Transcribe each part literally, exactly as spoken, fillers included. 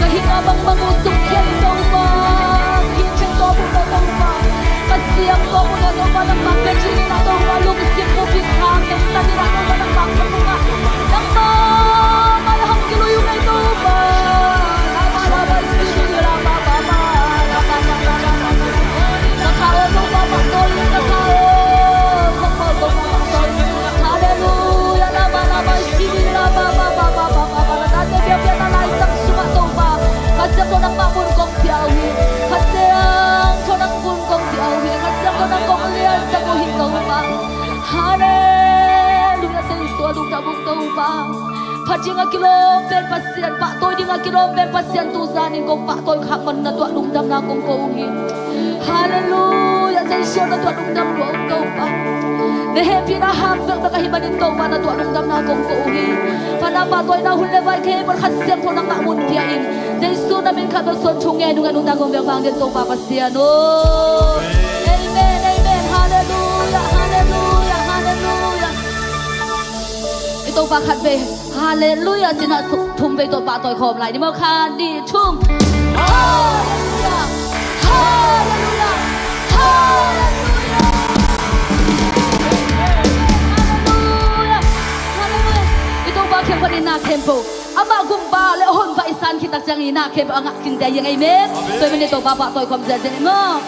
Ka hing a bangbang uh sungkhia in Topa, hing thei tawp uh Topa. Ka siam tawp uh Topa, nangmah pia cih in Topa, lungsim uh bik hang neng ta in Topa, nangmah pia cih in nangmah mai hang kilui uh nei Topa. Lama lama sini lama lama lama lama. Ka kha aw Topa, mah tawi ka kha aw. Ka kha aw Topa, mah tawi. Halleluiah, lama lama sini lama lama lama lama. Ka tate biakpiakna laisang sungah Topa, Kha Siangtho nangmah mun kong pia uh hi. Kha Siangtho nang mun kong pia uh hi. Kha Siangtho nang kong liansak uh hi Topa. Halleluiah, Jesu a lungdam ung Topa. Phat ding a kilawm pen Pasian, pahtawi ding a kilawm pen Pasian, tu zanin kong pahtawi khak man na tuah lungdamna kong ko uh hi. Halleluiah, Jesu na tuah lungdam lua ung Topa. Na hehpihna hang bekbek ahih manin Topa na tuah lungdamna kong ko uh hi. Phatna pahtawina hun le vai khempeuh Kha Siangtho nangmah mun pia in. Jesu na min khat bel suan thu ngen uh, ngen uh ta kong bek vang den Topa Pasian aw. Amen, amen. Halleluiah, halleluiah, halleluiah. I Topa khat vei halleluiah ci-in ah thum vei tawh pahtawi khawm lai ni maw? Khat, nih, thum. Halleluiah, halleluiah, halleluiah. Halleluiah, halleluiah. I Topa kiang panin na khempeuh, amah gumpa le a honpa i san khit tak ciangin na khempeuh a ngah kinte hi hang, amen. Amen. Tua ahih manin Topa pahtawi khawm ziahziah ni maw?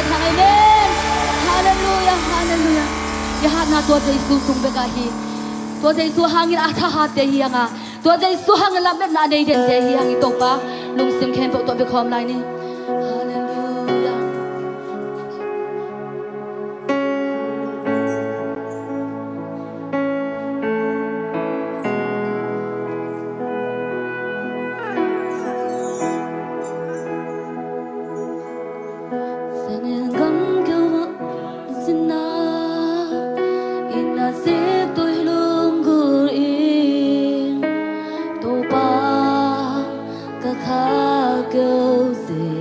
Amen. Halleluiah, halleluiah. I hatna tua Jesu sung bek ah hi. Tua Jesu hangin a thahatte hi hang a, tua Jesu hangin lametna a nei dente hi hang i Topa. Lungsim khempeuh tawh biakhawm lai ni. Halleluiah. Sangin gamkeu mah cina, ina sik tui lunggulh in, Topa ka kha keu zel.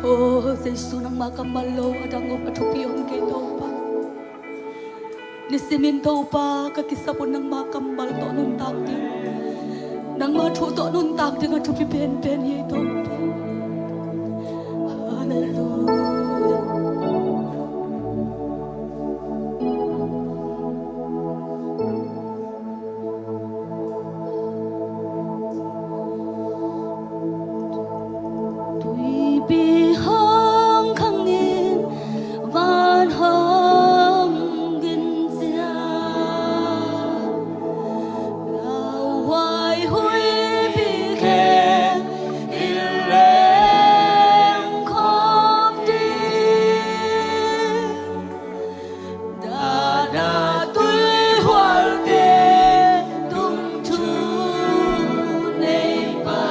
Aw Jesu, nangma kammal lo a dang up a thupi om kei Topa. Nisimin Topa, ka kisap un nangma kammal tawh nuntak ding, nangma thu tawh nuntak ding a thupi penpen hi Topa. Halleluia. Tuipi hong khang in, van hong gin ciang, lauhuai huipi khempeuh in leng khawm ding. Dahdah tuihualte tung thu neipa,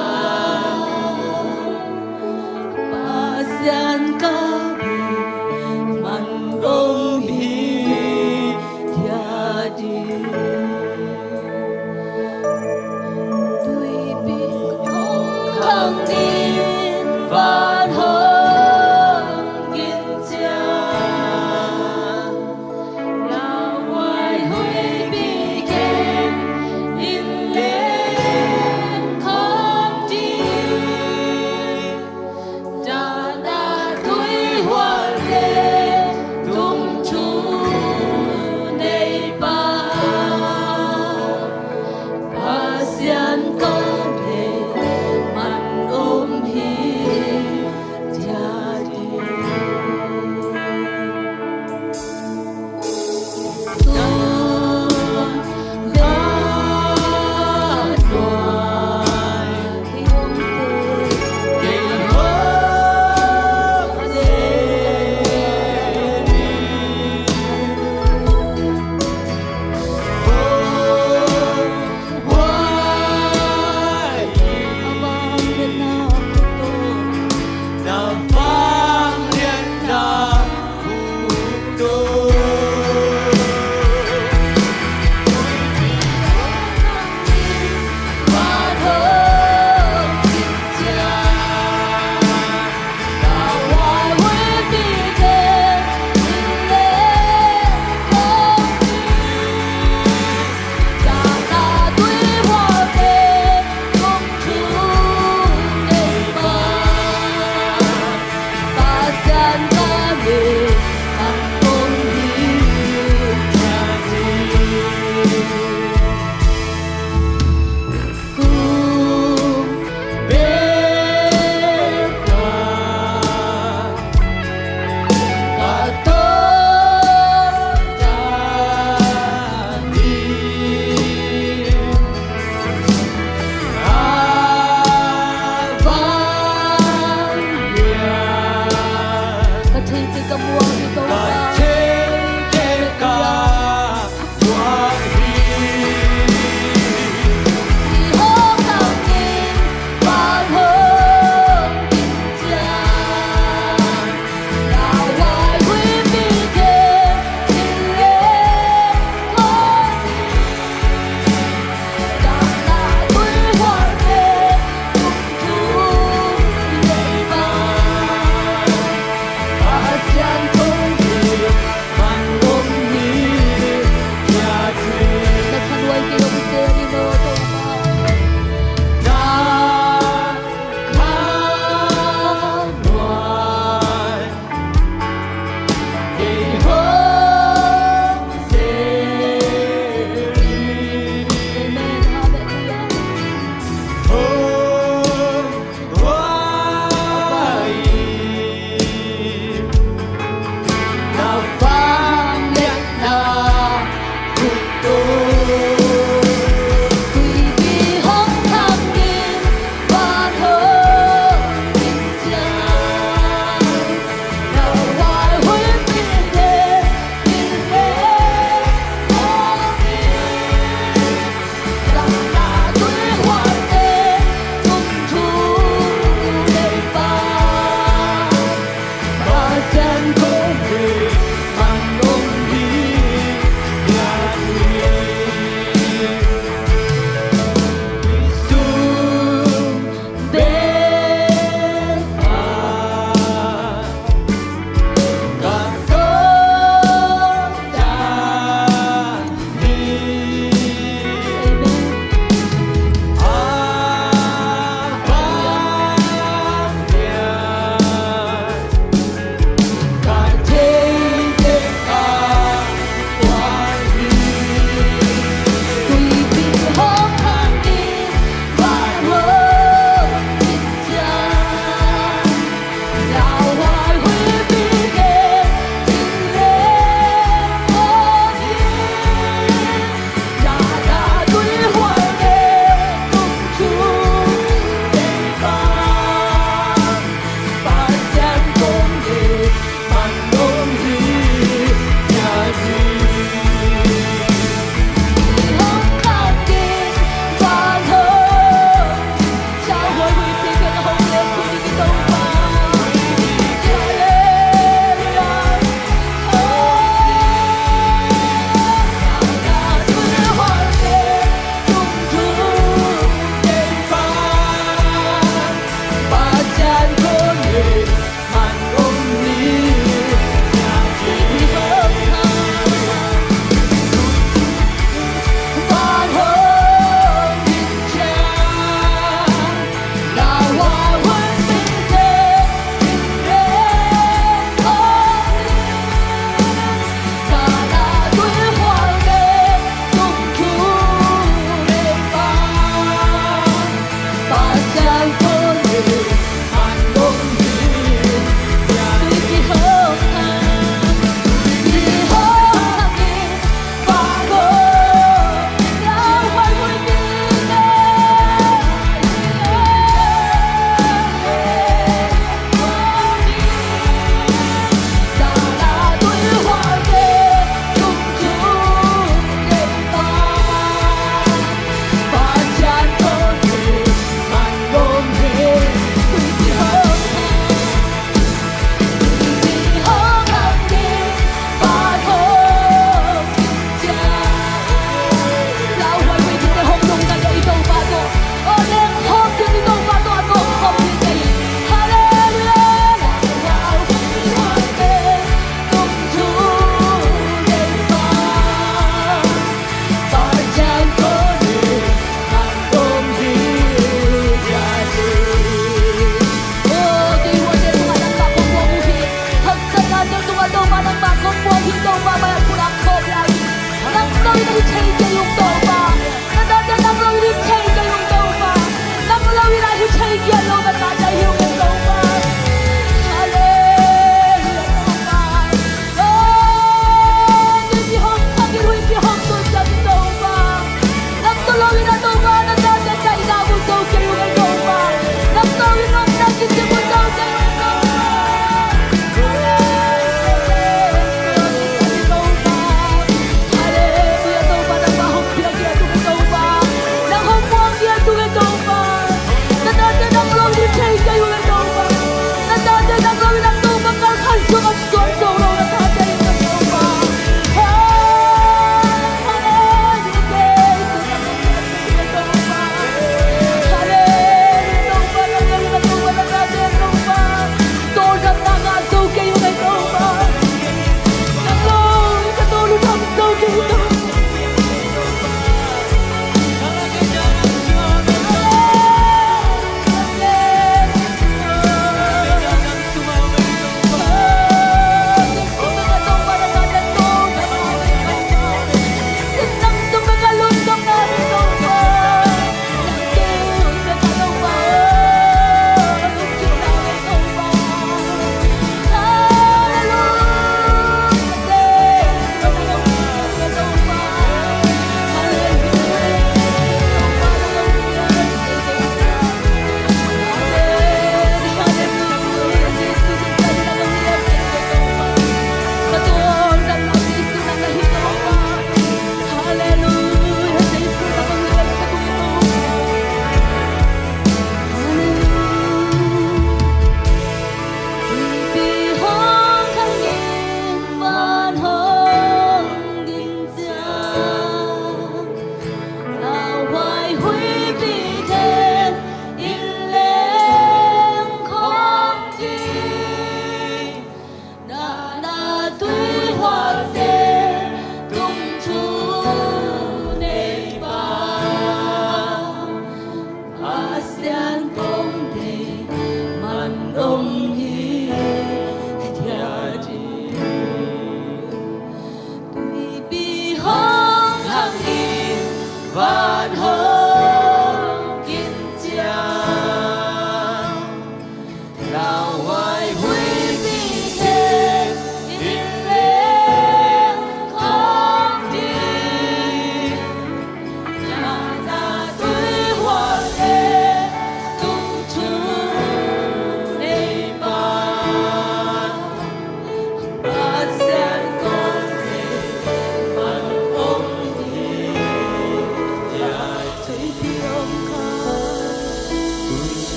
Pasian ka deih man om hi, thiat ding. Tuipi hong khang in, van hong gin ciang, lauhuai huipi khempeuh in leng khawm ding. Dahdah tuihualte tung thu neipa, Pasian ka deih man om hi, thiat ding.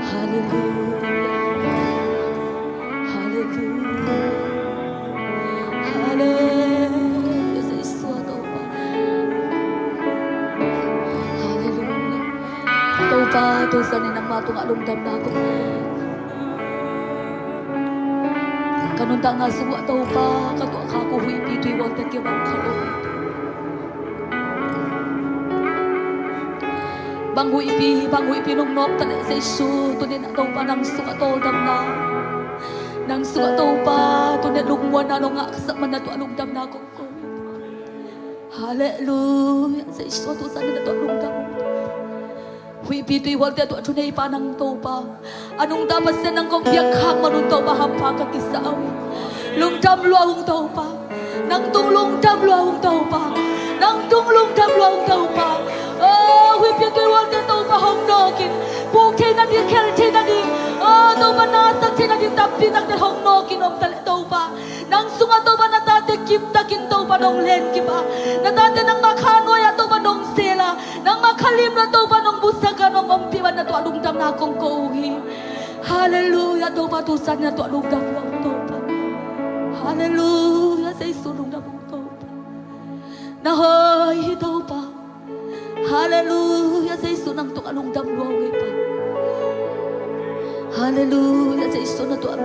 Halleluia. Halleluia. Halleluia. Jesu a Topa. Halleluia. Topa, tu zanin nangmah tungah lungdamna kong nei. Ka nuntakna sungah Topa, ka tuahkhak uh huihpi tuihualte kiang bang kha lo. Bang huihpi, bang huihpi nong nawk ta leh Jesu, tuni-in ah Topa nang sungah tawldamna, nang sungah Topa tuni-in lungmuanna nong ngahsak manin na tuah lungdamna kong ko hi. Halleluia, Jesu tu zanin na tuah lungdam ung. Huihpi tuihualte tuah thuneipa nang Topa, a nungta Pasian nang kong biakkhak man un Topa hampha ka kisa uh hi. Lungdam lua ung Topa. Nang tung lungdam lua ung Topa. Nang tung lungdam lua ung Topa. Oh, huihpi tuihualte Topa hong nawk in, puk thei nading, khel thei nading, oh Topa, na sak thei nading tampi takte hong nawk in om ta leh Topa, nang sungah Topa na tate kiptakin Topa nong lenkip a, na tate nangmah kha nuai-ah Topa nong sel a, nangmah kha limlo-ah Topa nong busak a, nong ompih manin na tuah lungdamna kong ko uh hi. Halleluia, Topa tu zanin na tuah lungdam lua ung Topa. Halleluia, Jesu lungdam ung Topa. Na hoih hi Topa. Halleluia, Jesu nang tungah lungdam lua ung ei Pa. Halleluiah, Jesu na tuah.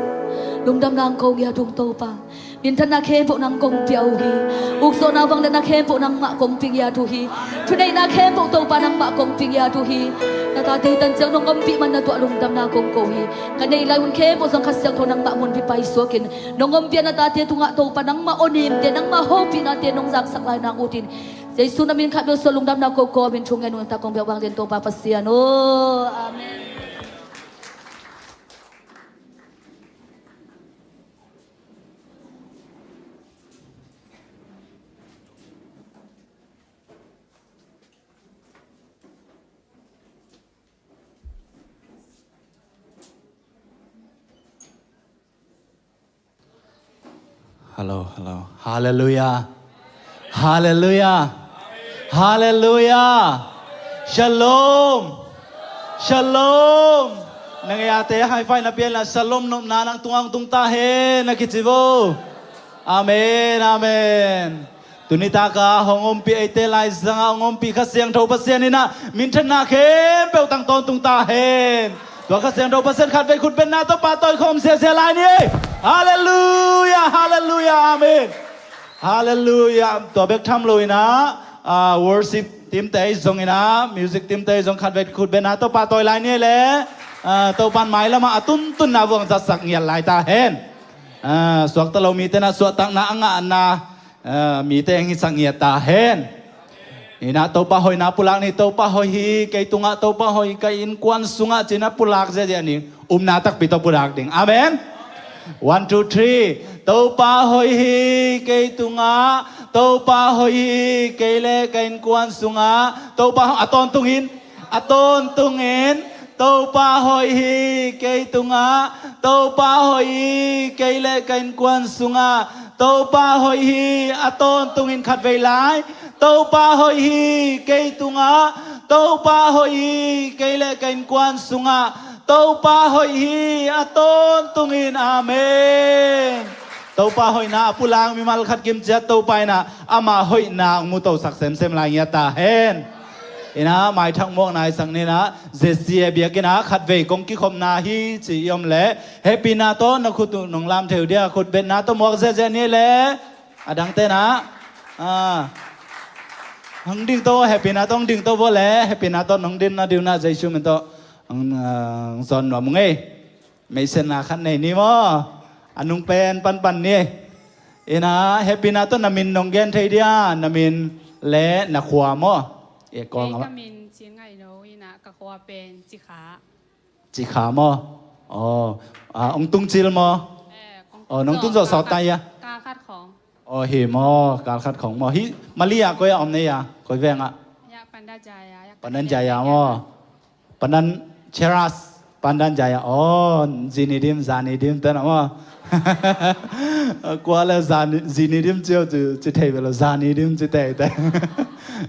Lungdamna kong ko ngiat uh Topa. Minthanna khempeuh nang kong pia uh hi. Ukzawhna vangliatna khempeuh nangmah kong pia ngiat uh hi. Thuneihna khempeuh Topa nangmah kong pia ngiat uh hi. Na tate tan ciang nong ompih man na tuah lungdamna kong ko hi. Ka neih lai hun khempeuh zong Kha Siangtho nangmah mun pi paisuakin nong ompih a na tate tungah Topa nangmah awnemte nangmah hopihnate nong zangsak lai nang utin Jesu na min khat bel suah lungdamna kong ko a min thu ngen uh na ta kong biak vanglian Topa Pasian aw. Amen. Hallo, hallo. Halleluiah. Halleluiah. Halleluiah. Shalom. Shalom. Na ngeihte high five na pia inla shalom nopna nang tungah hong tung ta hen na kici vo. Amen, amen. Tuni taka hong ompih eite laizangah hong ompih Kha Siangtho Pasian in ah minthanna khempeuh tang tawntung ta hen. Tua Kha Siangtho Pasian khatvei khutbetna tawh pahtawi khawm ziahziah lai ni. Halleluiah, halleluiah, amen. Halleluiah. Tua bek tham lo in ah, ah, worship teamte zong in ah, music teamte zong khatvei khutbetna tawh pahtawi lai ni le, ah, Topan mailamah a tuntunna vuang zatsak ngiat lai ta hen. Ah, suakta lo mite na suahtakna a ngahna, ah, mite hong hisak ngiat ta hen. Inah Topa hoihna pulak ni. Topa hoih hi kei tungah, Topa hoih ka innkuan sungah ci-in a pulak ziahziah ni. Upna takpi tawh pulak ding. Amen. One, two, three. Topa hoih hi kei tungah, Topa hoih hi kei le ka innkuan sungah, Topa hoih a tawntungin, a tawntungin. Topa hoih hi kei tungah, Topa hoih hi kei le ka innkuan sungah, Topa hoih hi a tawntungin khatvei lai. Topa hoih hi kei tungah, Topa hoih hi kei le ka innkuan sungah, Topa hoih hi a tawntungin. Amen. Topa hoihna a pulak mimal khat kimciat Topa in ah ama hoihna hong mutosak semsem lai ngiat ta hen. Inah maithak muak naisak ni. Inah Z C A biakinn ah khatvei kong kikhopna hi ci i om leh hehpihna tawh na khut uh nong lam thei uh dia. Khutbetna tawh muak ziahziah ni le. A dangte na, ah, hong dingto, hehpihna tawh hong dingto vua le, hehpihna tawh nong din na diu na Jesu min tawh hong, ah, hong zawn nuam ung ei. Meihsetna khat nei ni maw. A nung pen panpan ni. Inah hehpihna tawh na min nong gen thei dia, na min le na khua maw. E, kawng a ka min Cin Ngaih No, inah ka khua pen Cikha. Cikha maw? Aw, ah, hong tung cil maw? Eh, hong tung, aw, nong tung zawh sawt ta ia? Kal khat khawng. Aw, hi maw, kal khat khawng maw? Hi, Malaysia koi a om na ia? Koi veng ah? Ia, Pandan Jaya, ia, Pandan Jaya maw? Pandan Cheras, Pandan Jaya. Aw, Zini Dim, Zani Dim te na maw? Kua le Zani, Zini Dim cio ci, ci thei belo, Zani Dim ci tei tei.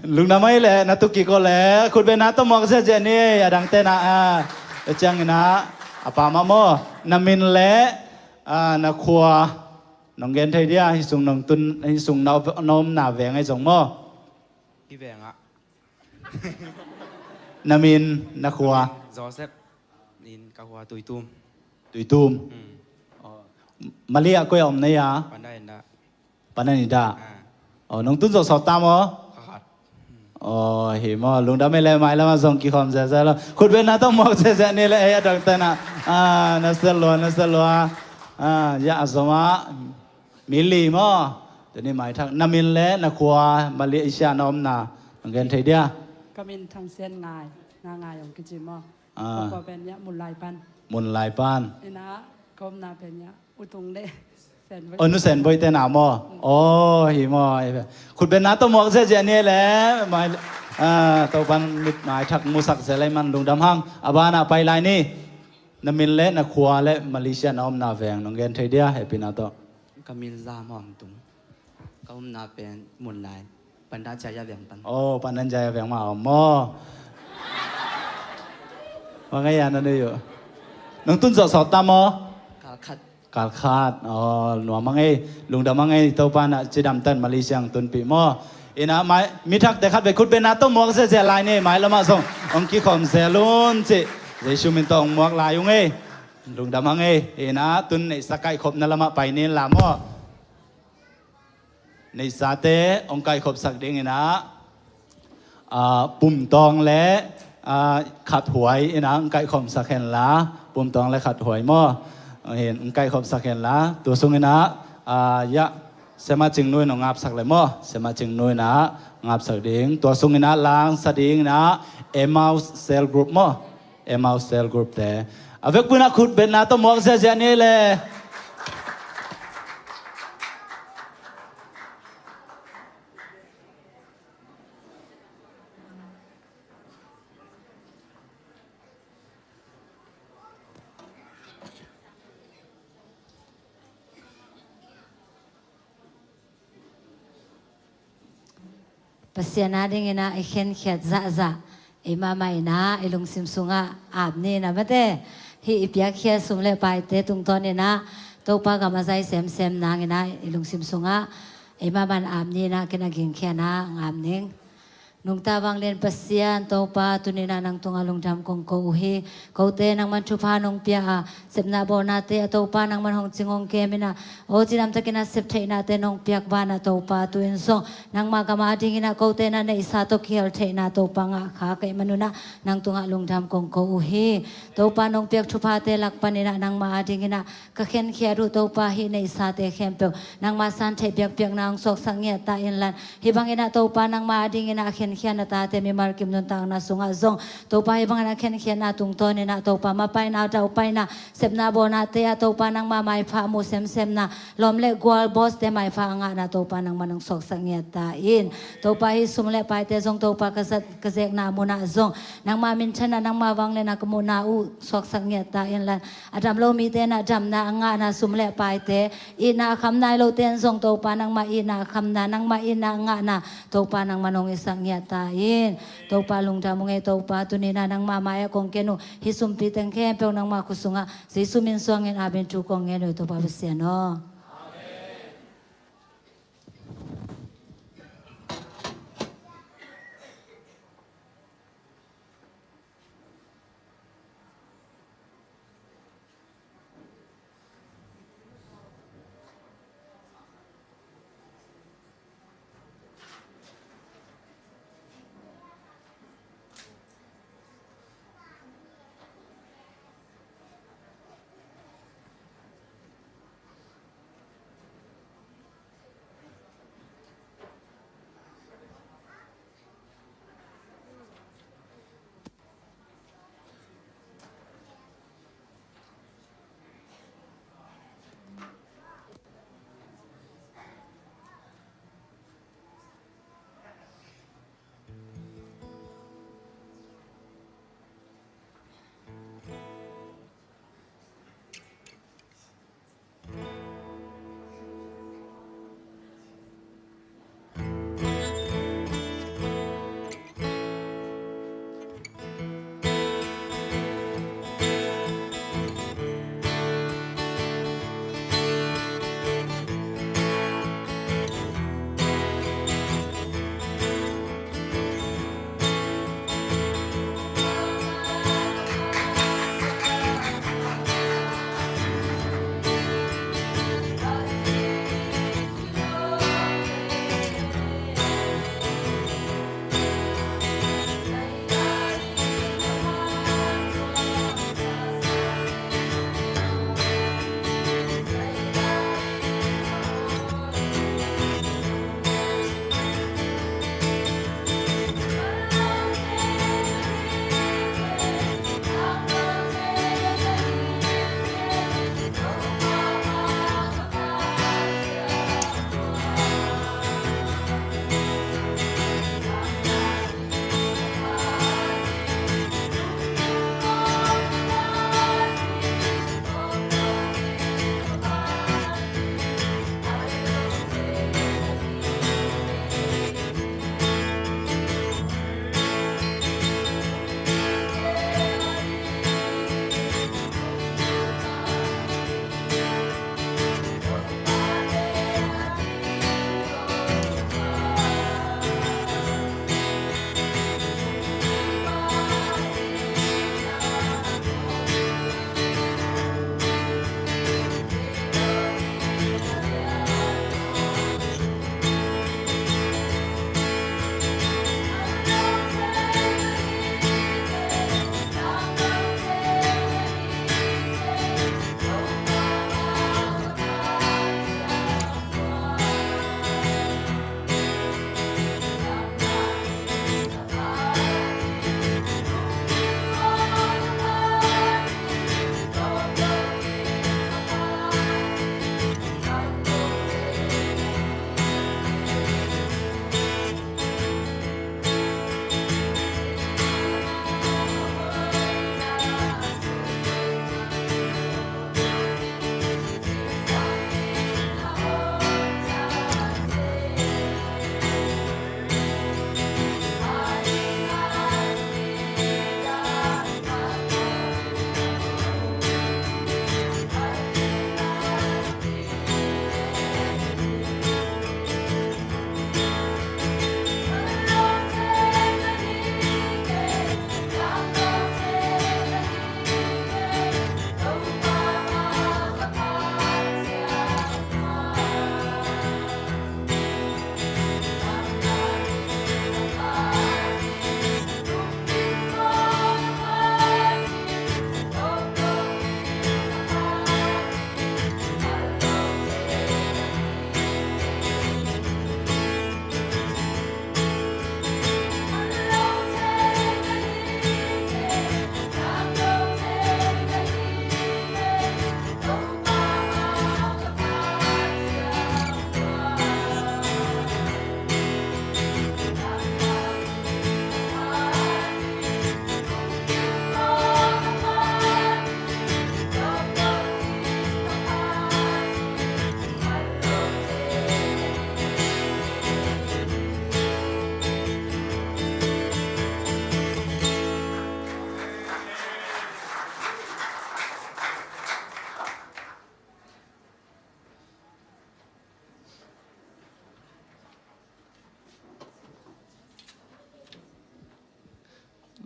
Lungdam ei le, na tuk kik o le, khutbetna tawh muak ziahziah ni, a dangte na, ah, e ciangin ah, a pa mah maw, na min le, ah, na khua, nong gen thei dia, hih sung nong tun, hih sung na, na omna veng ei zong maw. Hih veng ah. Na min, na khua. Joseph, in ka khua Tuitum. Tuitum. Mm. Aw. Malaysia koi a om na ia? Pandan Indah. Pandan Indah. Ah. Aw, nong tun zawh sawt ta maw? Khat. Aw, hi maw, lungdam ei le, mailam ah zong kikhawm ziahziah lo. Khutbetna tawh muak ziahziah ni le, ei a dangte na. Ah, na sia lua, na sia lua. Ah, ia a zom ah. Mi li maw. Tuni maithak. Na min le, na khua, Malaysia na omna. Nong gen thei dia. Ka min Thang Sian Ngai, Nga Ngai hong kici maw. Ah. Ka khua pen ia Munlai pan. Munlai pan. Inah ka omna pen ia U Tung le Senboi. Oh, Nu Senboi te na maw. Mm. Oh, hi maw. Khutbetna tawh muak ziahziah ni le. Mai, ah, Topan mit maithak musak zia lai man lungdam hang. A banah pai lai ni. Na min le na khua le Malaysia na omna veng nong gen thei dia, hehpihna tawh. Ka min Za Muang Tung. Ka omna pen Munlai. Pandan Jaya veng pan. Oh, Pandan Jaya veng mah om maw. Bang ei a na nuih uh. Nong tun zawh sawt ta maw? Kal khat. Kal khat. Oh, nuam hang ei. Lungdam hang ei, Topa na cidamtan Malaysia hong tunpih maw. Inah mai, mi thakte khatvei khutbetna tawh muak ziahziah lai ni, mailam ah zong hong kikhawm zel un ci. Jesu min tawh hong muak lai ung ei. Lungdam hang ei. Hi inah tun neihsa kaihkhopna lamah pai ni inla maw. Neihsate hong kaihkhopsak ding inah, ah, pumtawng le, ah, khathuai inah hong kaihkhopsak henla, pumtawng le khathuai maw. Hi in hong kaihkhopsak henla, tua sung inah, ah, ya, Sema Cingnu in hong ngapsak le maw. Sema Cingnu inah ngapsak ding. Tua sung inah langsa ding inah Emmaus Cell Group maw. Emmaus Cell Group te. A vekpi inah khut betna tawh muak ziahziah ni le. Pasian a ding inah i khenkhiat zahzah, ei mahmah inah i lungsim sungah ap ni inah mate. Hih i piakkhia sum le paite tungtawn inah Topa gam a zai semsem nang inah i lungsim sungah ei mahmah in ap ni inah ken a gingkhia inah ngap ning. Nungta vanglian Pasian Topa, tuni inah nang tungah lungdam kong ko uh hi. Kote nangman thupha nong pia a, sepna bawlnate a Topa nangman hong cing hong kem inah, aw cidamtakin a sep theihnate nong piak banah Topa, tu-in zong nangma gam a ding inah kote na neihsa tawh kihel theihna Topa ngah kha ka hih manun ah nang tungah lungdam kong ko uh hi. Topa nong piak thuphate lak pan inah nangma a ding inah ka khenkhiat uh Topa, hih neihsate khempeuh nangma san theih biakpiakna hong suaksak ngiat ta inla. Hih bang inah Topa nangma a ding inah a khenkhiat na tate mimal kim nuntakna sungah zong Topa hih bang inah a khenkhiatna tungtawn inah Topa mapaina, daupaina, sepna bawlnate ah Topa nangma maipha mu semsemna, lawm le gual, bawste maipha a ngahna Topa nangman hong suaksak ngiat ta in. Topa hih sum le paite zong Topa ka zat ka zekna munah zong nangma minthanna, nangma vangliatna ka muhna uh suaksak ngiat ta inla. A dam lo mite inah damna a ngahna, sum le paite itna a kham nai lote in zong Topa nangma itna a khamna, nangma itna a ngahna Topa nangman hong hisak ngiat ta in. Topa lungdam ung ei Topa, tuni inah nangma mai-ah kong ken uh hih sumpi teng khempeuh nangma khut sungah Jesu min suangin amen thu kong ngen uh ei Topa Pasian aw.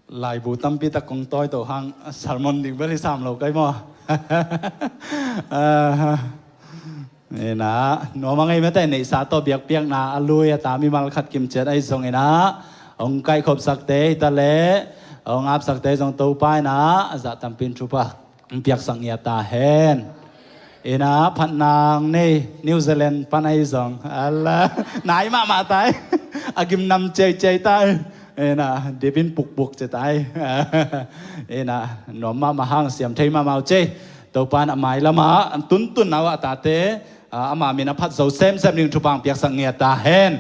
Laibu tampi tak kong tawi to hang sermon ding bel hi sam lo kai maw? Ina, nuam a ngei mate, neihsa tawh biakpiakna a lui a ta mimal khat kimciat ahi zong ina, hong kaihkhopsakte hi ta leh hong apsakte zong Topa ina a zah tampin thupha piaksak ngiat ta hen. Ina, phatna nei New Zealand pan ahi zong, ala, nai mahmah tai. A gimnam ciaiciai tai. Ina, dipin pukpuk ci tai. Ina, nuam mahmah hang, siam thei mahmah uh ci. Topan a mailamah tuntun nau a tate, a, ama min a phat zo semsem ding thupha piaksak ngiat ta hen.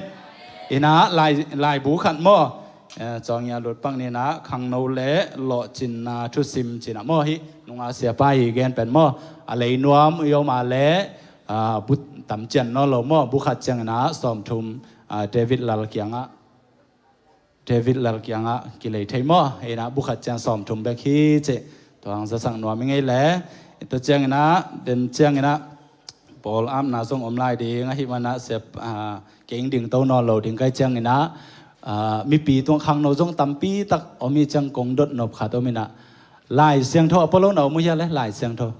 Ina, lai, laibu khat maw? Eh, cawng ia lut pak nina, khangno le lawhcinna thusim cina maw hi, nunga siapa hi gen pen maw? A lei nuam i om a le, ah, bu tam cian nawn lo maw? Bu khat ciangina sawmthum, ah, David Lal kiangah, David Lal kiangah kilei thei maw? Ina bu khat ciang sawmthum bek hi ci. Tua hang zasak nuam i ngei le. Tua ciangina, den ciangina, Paul apna zong om lai ding ahi mana sep, ah, keng ding to nawn lo ding kai ciangina, ah, mipi tung khangno zong tampi tak om hi ciang kong dot nop khat om ina. Lai Siangtho a pua lo na om uh hia le, Lai Siangtho.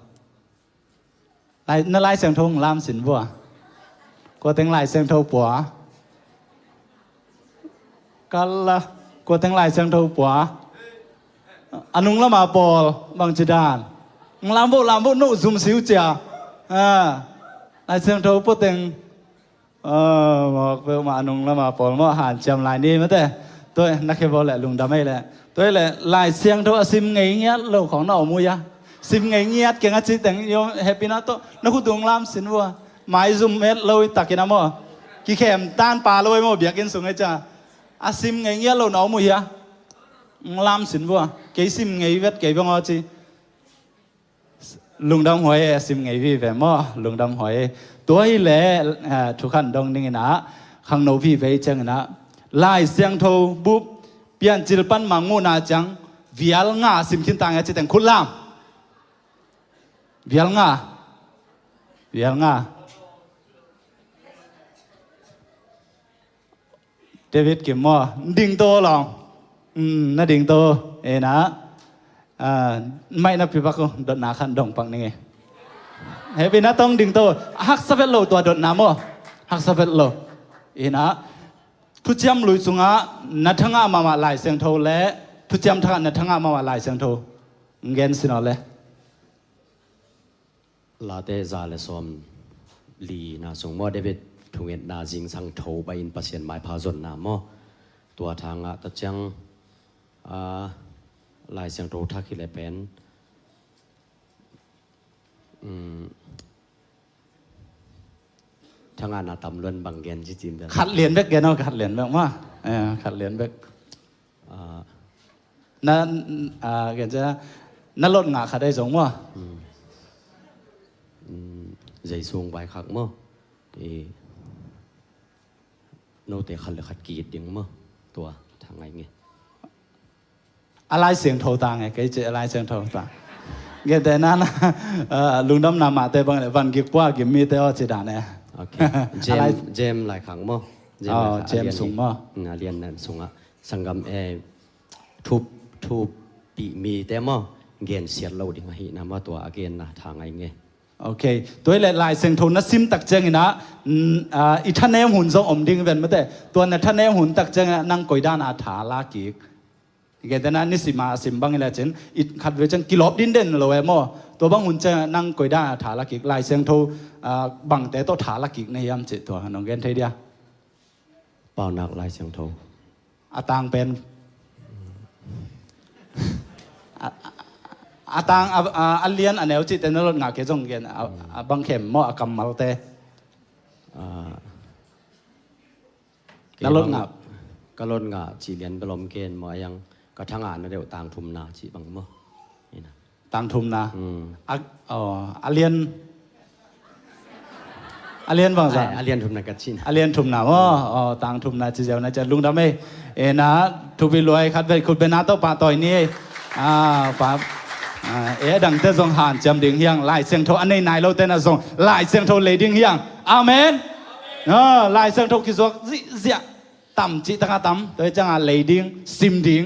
Lai, na Lai Siangtho hong lam sin vua. Kua teng Lai Siangtho pua. Kala, kua teng Lai Siangtho pua. A nung lama pawl, bang ci dan. Lam vo, lam vo, no zum siu cia. Ah, Lai Siangtho pua teng. Ah, mawk peuhmah a nung lama pawl maw, hanciam lai ni mate. Tua na khe vo le lungdam ei le. Tua le Lai Siangtho a sim ngei ngiat lo khong na om uh ia. Sim ngei ngiat keng a ci teng i om happy na tawh. Na khu dung lam sin vua. Mai zum met lo i takin a maw. Kikhem tan pa lo ei maw biakinn sung ei cia. A sim ngei ngiat lo na om uh ia. Ng lam sin vua. Kei sim ngei vet kei bang aw ci. Lungdam huai e, a sim ngei vive maw, lungdam huai e. Tua hi le, eh, thukhan dong dingin ah, khangno vive i ciangin ah, Lai Siangtho bup, Piancil pan Mangmuhna ciang, vial nga sim khin tang e ci teng khut lam. Vial nga. Vial nga. David Kim maw, ding to lawng. Um, na ding to, ena. Ah, maih na pi bak uh, dotna khan dong pak ning e. Happy na tong ding to, haksa vet lo tua dotna maw. Haksa vet lo. Ena, thuciam lui sungah, na thangah mahmah Lai Siangtho le, thuciam thangah na thangah mahmah Lai Siangtho. Ngen sin aw le. Late za le sawm li na sung maw, David thungetna zingsang tho bai in Pasian maipha zonna maw. Tua thangah ta ciang, ah, Lai Siangtho thak hi le pen. Um, thangah na tam luan bang gen ci cim bel. Khat lian bek gen aw, khat lian bek maw. Eh, khat lian bek. Ah. Na, ah, gen cia, na lot ngah khat ai zong maw. Hmm. Hmm, zei sung vai khak maw. I, note khat le khat ki ding maw. Tua, thang ngai nge. A Lai Siangtho ta nge, kei ci a Lai Siangtho ta. Gen te na na, ah, lungdam na mah te bang le, van gik pua gim mi te aw ci dan e. Ok. A Lai Jem, Jem Lai Khang maw. Jem Lai Khang, Jem sung maw. Na lian nan sungah. Sanggam e, thup, thup pi mi te maw, gen siat lo ding ahi na maw tua a gen na tha ngai nge. Ok, tua hi le Lai Siangtho na sim tak ciangin ah, mm, ah, i thanem hun zong om ding ven mate. Tua na thanem hun tak ciangin ah, nang koidan a tha la kik. Gen te na ni sim a sim bang i le cin, i khat ve ciang kilawp din den lo e maw. Tua bang hun ciang nang koidan a tha la kik. Lai Siangtho, ah, bangte tawh tha la kik na hiam ci tua, nong gen thei dia. Paunak Lai Siangtho. A tang pen. A, a, a tang, a, a, a lian a neu cihte na lot ngah kei zong gen, a, a bang khem maw a kammalte. Ah. Na lot ngah. Ka lot ngah cih lian bel om ken maw a yang ka thangah na deuh tang thumna cih bang maw. Ina. Tang thumna. Hmm. A, aw, a lian. A lian bang zah. Ai, a lian thumna ka cihna. A lian thumna maw. Aw, tang thumna ci ziau na cia lungdam ei. Ena, thupi luai khat vet khut bena tawh pahtawi ni ei. Ah, pa. Ah, e dangte zong hanciam ding hiang. Lai Siangtho a nei nai lote na zong Lai Siangtho lei ding hiang. Amen. Ah, Lai Siangtho kizuak zihziah. Tam cih takah tam. Tua hi ciangah lei ding, sim ding.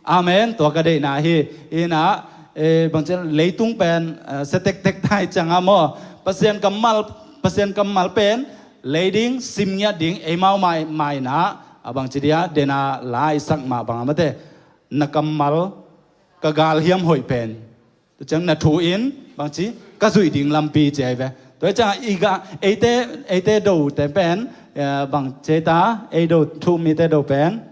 Amen. Tua ka deihna hi. Inah, eh, bangci leitung pen, eh, sia tektek tai ciangah maw, Pasian kammal, Pasian kammal pen lei ding, sim ngiat ding, eimau mai, mainah, a bangci dia, dena la i sak mah bang a mate, na kammal ka galhiam hoih pen. Tua ciang na thu in bangci ka zuih ding lampi ci ai ve. Tua ciang i ga, eite, eite dote pen, eh, bangci ta, ei do thu mite do pen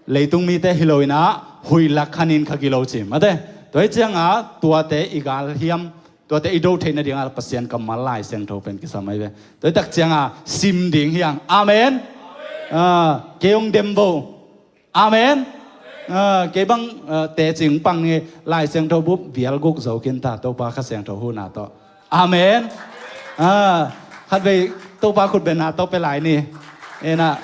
leitung mite hi lo inah huih lak khanin kha kilo ci mate. Tua ciangah tuate i galhiam, tuate i do theih nadingah Pasian kammal Lai Siangtho pen kisam ai ve. Tua tak ciangah sim ding hiang. Amen. Ah, kei hong dem vo. Amen. Ah, kei bang, ah, teci pang ni, Lai Siangtho bup bial guk zo kin ta, Topa Kha Siangtho huhna tawh. Amen. Ah, khatvei Topa khutbetna tawh pia lai ni. Inah,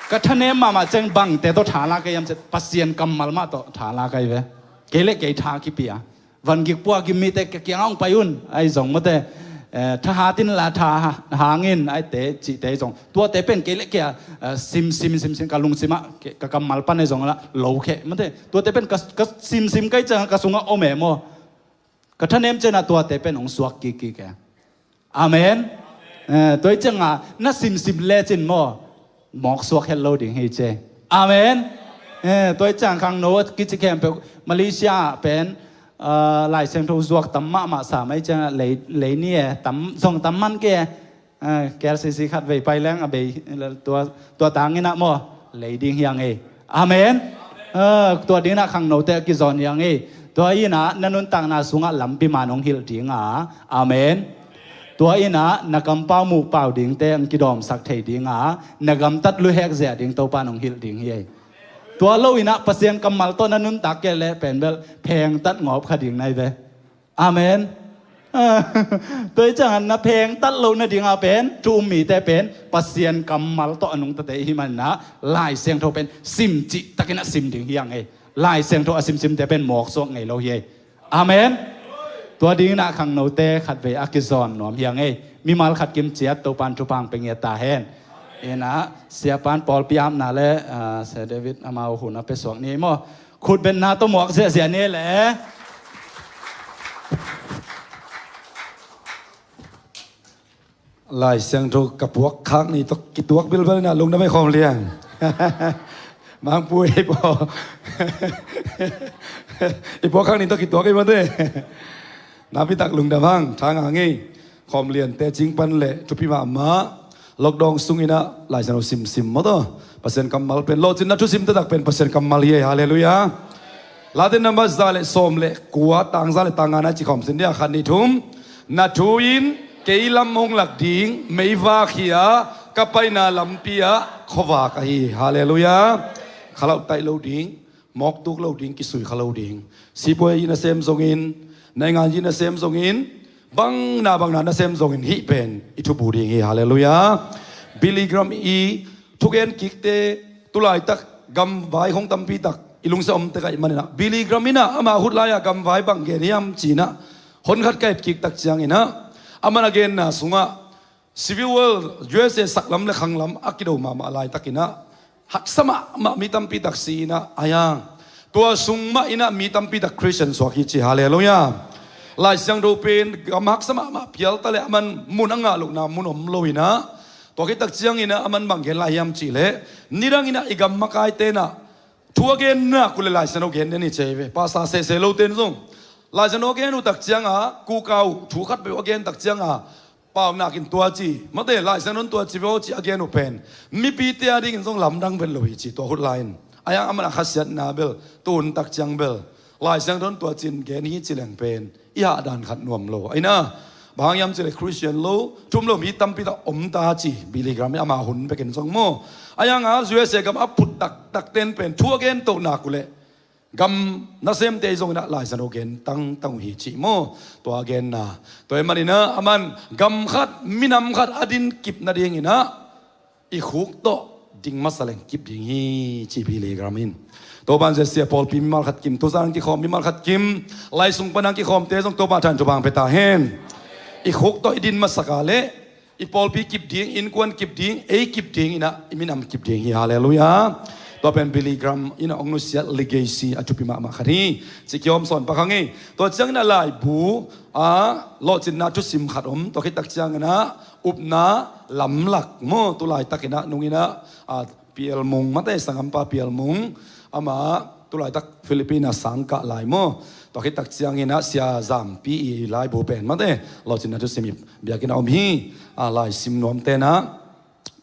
ka thanem mahmah ciang bangte tawh tha la ka hiam ci, Pasian kammal mah tawh tha la ka hi ve. Kei le kei tha kipia. Van gik pua gim mite ka kiangah hong pai un, ai zong mate, eh, thahat in la tha hang in, ai te cihte zong. Tuate pen kei le kei a, eh, sim, sim, sim, sim, ka lungsimah, ke, ka kammal pan ai zong la, lo khe, mate. Tuate pen ka, ka sim, sim kai ciang ka sungah om e maw. Ka thanem ciangah tuate pen hong suak kik, kik e. Amen. Eh, tua ciangah na simsim lecin maw, mawk suak het lo ding hi ci. Amen. Eh, tua ciang khangno kici khempeuh Malaysia ah pen, ah, Lai Siangtho zuak tam mahmah sa mai ciangah lei, lei ni e, tam, zong tam man ke. Eh, K L C C khatvei pai leng a bei, tua, tua tanginah maw, lei ding hiang e. Amen. Eh, tua dinginah khangnote a kizawn hiang e. Tua inah na nuntakna sungah lampi man hong hilh dinga. Amen. Tua inah na kampau muhpau dingte ang kidawmsak thei dinga, na gamtat luhek zia ding Topa nong hilh ding hi ei. Tua lo inah Pasian kammal tawh na nuntak kei le pen bel phengtat ngawp kha ding nai ve. Amen. Tua i ciangah na phengtat loh nadinga pen thu um mite pen Pasian kammal tawh a nungtate i hi maninah Lai Siangtho pen sim cihtakinah sim ding hiang ei. Lai Siangtho a simsimte pen mawksuak ngei lo hi ei. Amen. Tua dinginah khangnote khatvei a kizawn nuam hiang ei. Mimal khat kim ciat Topan thupha pia ngiat ta hen. Inah siapan pawlpi apna le, ah, Sia David amau hun a pesuak ni maw. Khutbetna tawh muak ziahziah ni le. Lai Siangtho ka puak khak ni tawh kituak bilbel inah lungdam ei khawm lian. Mangpu ei paw. I puak khak ni tawh kituak ei mate. Napitak lungdam hang, thang hang ei. Khawm lian teci pan le thupi mahmah. Lockdown sunginah Lai Siangtho simsim maw taw. Pasian kammal pen lawhcinna thusim taktak pen Pasian kammal hi ei. Halleluiah. Late number za le sawm le kua, tang za le tang nga na ci khawm sin dia, khat ni thum. Na thu in kei lam hong lak ding meivak hi a, ka paina lampi ah khuavak ahi. Halleluiah. Khalauh taih lo ding, mawk tuk lo ding, kisui kha lo ding. Sipuai i nasem zongin, naingan i nasem zongin, bangna bangna nasem zongin hih pen i thubu ding hi. Halleluiah. Billy Graham i thugen kikte tulaitak gamvai hong tampi tak i lungsia om tek ahih maninah Billy Graham inah ama hut lai-ah gamvai bang gen hiam cinah hon khat ka et kik tak cianginah aman a genna sungah Civil War U S A saklam le khanglam a kido mahmah laitakinah haksa mahmah mi tampi tak si inah a hiang. Tua sung mah inah mi tampi tak Christian suak hi ci. Halleluiah. Lai Siangtho pen gam haksa mahmah pialta le aman mun a ngah lohna mun om lo inah. Tua khit tak cianginah aman bang gen lai hiam cihleh, nidanginah i gam makaite inah thu a gen nak uh le Lai Siangtho gen den hi ci ei ve. Pastor sehseh lote in zong Lai Siangtho a gen uh tak cianga, kukau thu khat peuh a gen tak cianga, paunak in tua ci, mate, Lai Siangtho in tua ci veu ci a gen uh pen mipite a dingin zong lamdang vet lo hi ci, tua hut lai-in. A hiang aman a khasiatna bel, tu hun tak ciang bel Lai Siangtho in tua ci-in gen hi ci leng pen i hahdan khat nuam lo. Aina, bang hang hiam cileh Christian lo, thu um lo mi tampi tak om ta ci, Billy Graham in ama hun bekin zong maw. A hianga U S A gam a phut taktak ten pen thu a gen toh nak uh leh gam nasemte i zong inah Lai Siangtho gen tangtang uh hi cih maw? Tua a genna. Tua ahih maninah aman gam khat, minam khat a din kip nadinginah i khuk tawh ding masa leng kip ding hi ci Billy Graham in. Topan zia sia pawlpi mimal khat kim, tuzan kikhawm mimal khat kim, lai sung pan ang kikhawmte zong Topa than thupha pia ta hen. I khuk tawh i din masak a leh i pawlpi kip ding, innkuan kip ding, ei kip ding inah i minam kip ding hi. Halleluiah. Tua pen Billy Graham in a hong nusiat legacy a thupi mahmah khat hi. Ci kiawm sawn pak hang hi. Tua ciangin a laibu a lawhcinna thusim khat om. Tua khit tak ciangin a upna lamlak maw, tu laitakin a nungin a, a, Pial Mung, mate, sanggampa Pial Mung, amah tu laitak Philippine a sangkah lai maw. Tua khit tak ciangin a Sia Zampi i laibu pen, mate, lawhcinna thusim i biakinn a om hi. A, laisim nuamte na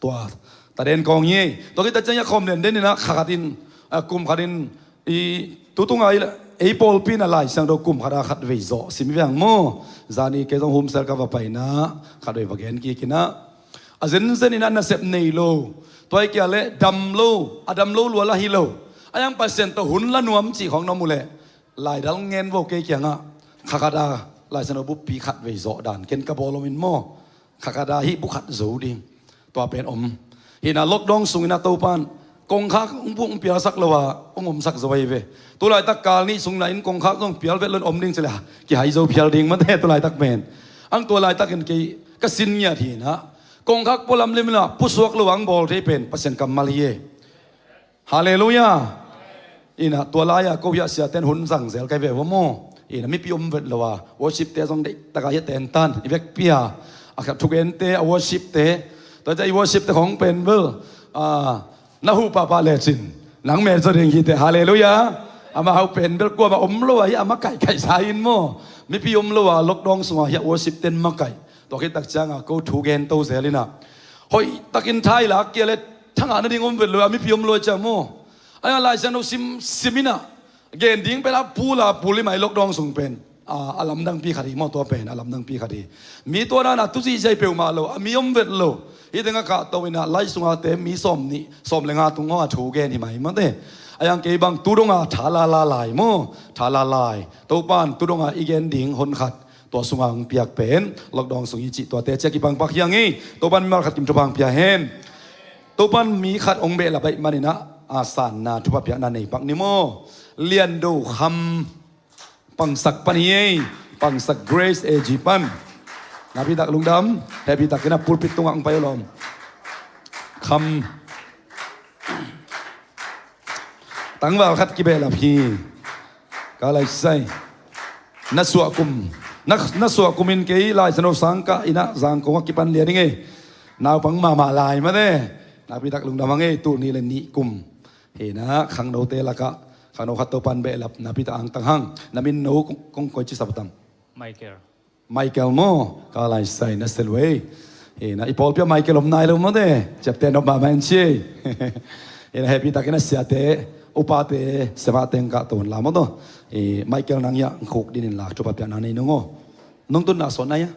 tua taden kawng hi. Tua khit tak ciangin a khawm denden in a kha khat in, a, kum khat in, i, tu tunga i, ei pawlpi in a Lai Siangtho kum khat a khatvei zawh sim hi veng maw. Zani kei zong Home Cell ka va paina khatvei va gen kik in a, a zenzen in a nasep nei lo, tua hi kei leh dam lo, a dam lo lua lah hi lo. A hiang Pasian tawh hun la nuam cih khawng na om uh leh, laidal ngen vo kei kiangah, kha khat a Lai Siangtho buppi khatvei zawh dan ken ka bawl om in maw. Kha khat a hih bu khat zo ding. Tua pen om. Hi in a lockdown sungin a Topa'n kongkhak hong buk hong pialsak lo a hong omsak zo ahi ve. Tu laitak kal nih sung na in kongkhak zong pial vet lo in om ding ci leh kihai zo phial ding, mate, tu laitak pen. Ang tua laitakin kei ka sin ngiat hi in a, kongkhak pualam lim in a pusuak lo a hong bawl thei pen Pasian kammal hi e. Halleluiah. Ina tua lai-a ko hiah siaten hun zang zel kai ve ua maw. Ina mipi om vet lo a, worship te zong deih taka hiah tentan i vekpi a, a khat thugente, a worship te, tua i worship te khong pen bel, a, na huh pahpah lecin nang mel zaw ding hi te. Halleluiah. Amau pen bel kuamah om lo a hiah a makaih kaihsa in maw. Mipi om lo a lockdown sungah hiah worship ten makaih. Tua khit tak cianga ko thu gen to zel ina, hoih takin thailak kia le thangah nading om vet lo a, mipi om lo a ciang maw. Aia Lai Siangtho sim, sim ina, gen ding pen a pul a pul i mai lockdown sung pen, a, a lamdangpi khat hi maw. Tua pen a lamdangpi khat hi. Mi tua dana tu zihziah hi peuhmah lo a, mi om vet lo. Hih tengah kahto ina lai sunga te mi sawm nih, sawm le nga tung ngawng a thu gen hi mai mate. Aia kei bang tu donga tha lala lai maw. Tha lala lai. Topan tu donga i gen ding hon khat tua sunga hong piak pen lockdown sung hi cih tuate ciah kipangpak hi hang hi. Topan mimal khat kim thupha hong pia hen. Topan mi khat hong behlap ahih manin a, a sanna thupha piakna nei pak ni maw. Liando Kham, Pangsak pan hi ei. Pangsak Grace A G pan. Napi tak lungdam. Happy takin a pulpit tungah hong pai uh lawm. Kham. Tangval khat kibehlap hi. Ka laisai. Na suah kum. Na, na suah kum in kei Lai Siangtho sang kah ina Zangkong a kipan lian ing ei. Naupang mahmah lai mate. Napi tak lungdam hang ei, tul nih le nih kum. Hi ina khangnote lakah khangno khat Topan behlap napi tak angtang hang. Na min no kong, kong koici sap tam? Michael. Michael maw, ka laisai na sel uh ei. Hi ina i pawlpi ah Michael om nai lo mawte. Ciapte nop mahmah in ci ei. Hi ina happy takin a siate, upate, semah teng kah to un la maw to. Hi Michael nang hiah khuk dinin la thupha piakna nei nung aw. Nung tun na sawt na hiah?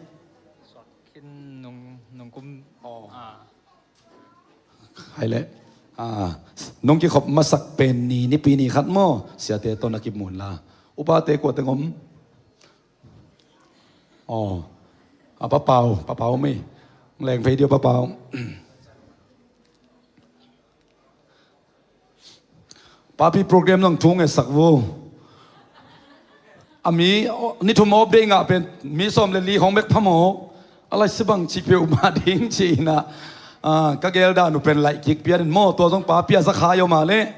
Sawt khin nung, nung kum. Aw. Ah. Hai leh, a, nong kikhop masak pen ni, Nipi ni khat maw, siate tawh na kimu un la. Upate kua teng om? Aw. A, Pa Pau, Pa Pau mi. Leng phei dih aw, Pa Pau. Papi program zong thu ngetsak vo. A mi, ni thum off day ngah pen mi sawm le li khong bek phamawh. A laisi bang ci peuhmah ding ci ina, a, ka gel dan uh pen laih kik pian in maw, tua zong papi a za khai aw mah leh.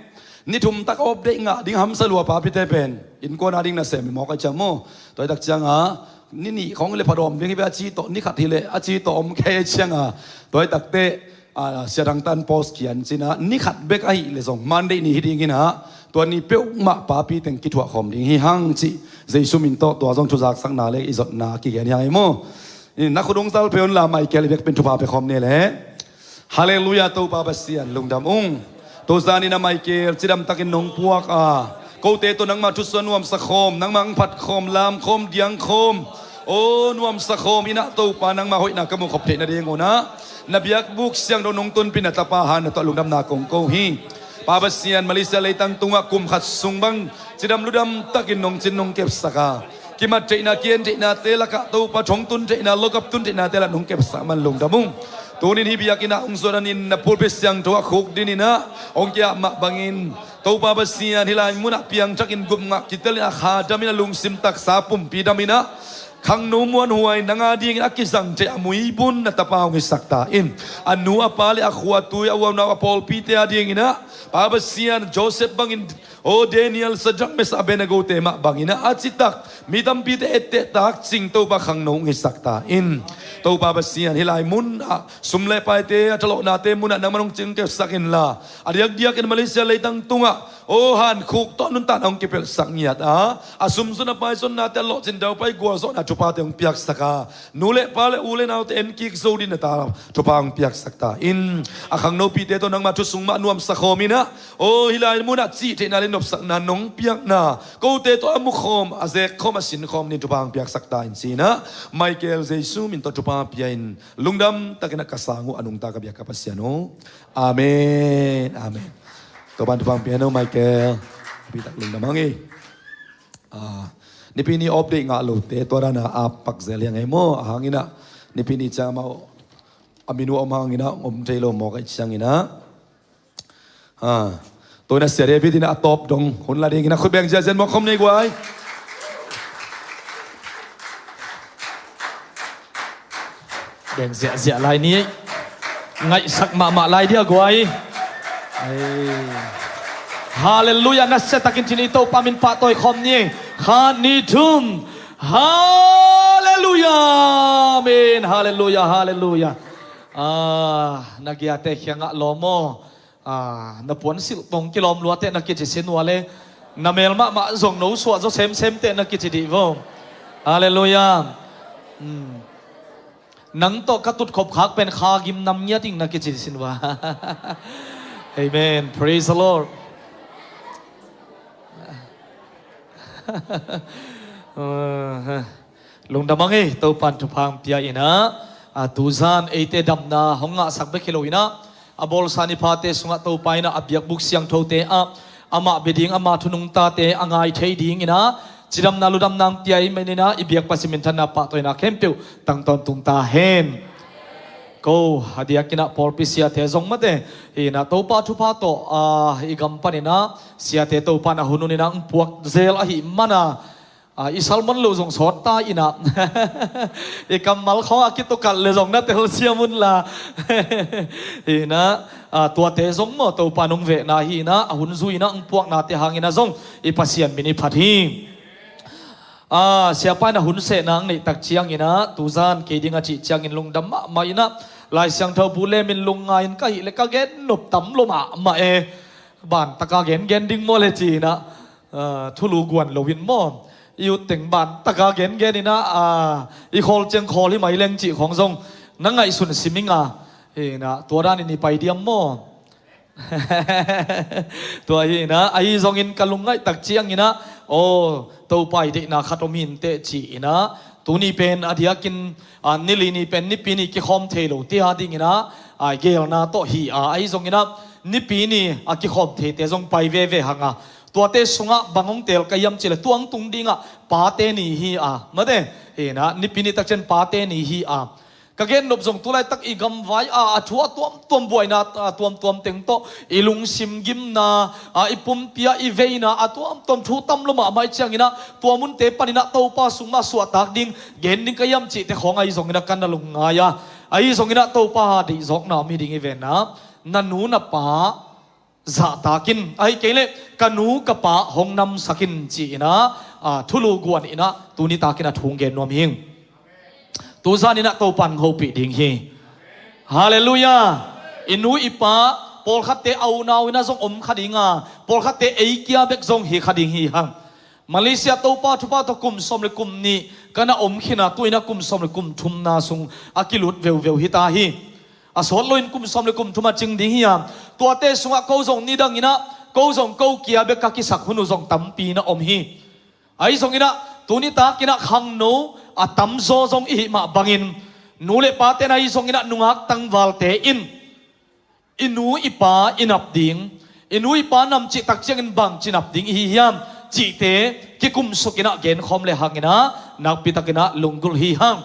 Ni thum tak off day ngah ding hamsa lua papite pen. Innkuan a ding nasem i mawk a ciang maw. Tua i tak cianga, ni nih khong le phadawm ding hi ve a ci tawh, ni khat hi leh a ci tawh om kei a cianga. Tua i tak teh, a, Sia Dang Tan post kian cina, ni khat bek ahih leh zong Monday ni hi ding ina, tua ni peuhmah papi teng kithuah khawm ding hi hang cih Jesu min tawh tua zong thuzaksakna le i zotna kigen hi hang ei maw. Na khut hong zal phei un la, Michael i vek pen thupha pia khawm ni leh. Halleluiah, Topa Pasian lungdam ung. Tuzan ina Michael cidam takin nong puak a, kote tawh nangmah thusuah nuamsa khawm, nangmah ang phat khawm, lam khawm, diang khawm. O nuamsa khawm ina Topa nangmah hoihna ka mu khop theih nading una, na biakbuk siangtho nong tunpih na tapa han na tawh lungdamna kong ko hi. Pa Pasian, Malaysia leitang tungah kum khat sung bang cidam ludam takin nong cin nong kepsak a, kimat theihna, kian theihnate lakah Topa thong tun theihna, lokap tun theihnate lah nong kepsak man lungdam ung. Tunin hih biakinn ah hong zuan in na pulpit siangtho ah khuk dinin ah hong kiah mah bangin Topa Pasian hih lai munah piangthakin gupngah kitelin a kha damin a lungsim taksa pumpi damin ah Khangno muanhuai nang a dingin a kizang thei a muibun na tapa hong hisak ta in. A nu a pa le a khua tui a uaunau a pawlpite a dinginah Pa Pasian Joseph bangin, o Daniel, Sadrak, Mesak, Abednego te mah banginah a citak mi tampite etteh tak cing Topa khangno hong hisak ta in. Topa Pasian hih lai munah sum le paite a thalawhnate munah nangman hong cingkeusak inla, a diakdiakin Malaysia leitang tungah o hankhuk tawh nuntakna hong kipelhsak ngiat a, a sumsun a paisonnate a lawhcin daupai gualzawhna thupate hong piaksak a, nu le pa le u le naute enkik zo ding na ta thupha hong piaksak ta in. A khangnopite tawh nangmah thusung mah nuamsa khawm inah, o hih lai munah cih theihna le nopsakna nong piakna kote tawh a mukhawm, a zekkhawm, a sinkhawm ding thupha hong piaksak ta in ci-inah Michael Jesu min tawh thupha pia in, lungdam takinah ka sang uh a nungta ka biak ka Pasian uh. Amen. Amen. Topan thupha hong pia in, o Michael. Pitak lungdam hang hi. Ah, nipi ni off day ngah lote tua dana a pakzel hiang ei maw? A hanginah nipi ni ciang amau a min uh a om hanginah om thei lo maw ka ih cianginah. Ah, tua inah Sia David inah a tawp dong hun la dinginah khut beng ziahziah maw khom nei guai. Beng ziahziah lai ni. Ngaihsak mahmah lai dia guai. Ei. Halleluiah. Nasia takin cin i Topa min pahtawi khawm ni. Khat, nih, thum. Halleluiah. Amen. Halleluiah. Halleluiah. Ah, na giate khiangah lawm aw. Ah, na puan silh tong kilawm luateh na kici sin ua le, na mel mahmah zong no suah zaw semsem teh na kici dih vo. Halleluiah. Hmm. Nang tawh ka tutkhop khak pen kha gim nam ngiat ing na kici sin ua. Amen. Praise the Lord. Lungdam ang ei, Topan thupha hong pia inah, a, tuzan eite damna hong ngahsak bek hi lo inah, a bawlsa ni phate sungah Topa inah a biakbuk siangthote ah amah bia ding, ama thu nungtate a ngai thei ding inah cidamna ludamna hong pia ahih manin ah i biakpa si minthanna pahtawina khempeuh tang tawntung ta hen. Ko a diakinah pawlpi siate zong mate hi inah Topa thupha tawh, a, i gam paninah siate Topan a hun huninah hong puak zel ahih mana, a, i salmon lo zong sawt ta inah i kammal khawng a kitukalh le zong na telsiam unla. Hi inah, a, tuate zong maw Topa nong vehna hi inah a hun zui inah hong puaknate hanginah zong i Pasian min i phat hi. A, siapa inah hun sehna hong neih tak cianginah tuzan kei ding a cih ciangin lungdam mahmah inah Lai Siangtho bu le min lungngai in ka hih le ka gen nop tam lo mahmah e. Bantaka gengen ding maw le ci inah, a, thulu guan loin maw i utteng bantaka gengen inah, a, i khawl ciang khawl hi mai leng cih khawng zong na ngaihsun sim inga. Hi inah tua danin i pai diam maw? Tua hi inah ahi zongin ka lungngaih tak cianginah, aw, Topa i deihna khat om hi inteh ci inah tuni pen a diakin, a, nili ni pen nipi ni kikhawm thei lo tia dinginah, a, gelna tawh hi a, ahi zonginah nipi ni a kikhawm theite zong pai veve hanga. Tuate sungah bang hong teel ka hiam cih le tua hong tung dingah pate ni hi a, mate hi inah nipi ni tak ciang pate ni hi a. Ka gennop zong tulaitak i gamvai a, a thu a tuamtuam buaina a tuamtuam teng tawh i lungsim gimna a, i pumpi a i veina a tuamtuam thu tam lo mahmah i cianginah tua munte paninah Topa sung mah suahtak ding gen ding ka hiam cihte khawng ahi zonginah kan na lungngai a, ahi zonginah Topa deihzawkna om hi ding i venna, na nu na pa zahtakin, ahih kei leh ka nu ka pa hong namsakin ci inah, a, thulu guan inah tuni takin a thu hong gen nuam hi ing. Tuzan inah Topan hopih ding hi. Halleluiah. I nu i pa pawlkhatte a unau inah zong om kha dinga, pawlkhatte ei kia bek zong hi kha ding hi hang. Malaysia Topa thupha tawh kum sawm le kum nih ka na om khin a, tu inah kum sawm le kum thumna sung a kilut veuveu hi ta hi. A sawt loin kum sawm le kum thum a cing ding hi a, tuate sungah ko zong nidang inah ko zong ko kia bek ka kisak hun uh zong tampi na om hi. Ahi zonginah tuni takinah khangno a tamzaw zong i hih mah bangin nu le pate na ahi zonginah nungak tangvalte in i nu i pa i nap ding, i nu i pa nam cih tak ciangin bangci nap ding i hi hiam cihte kikumsukinah genkhawm le hanginah nakpitakinah lunggulh hi hang.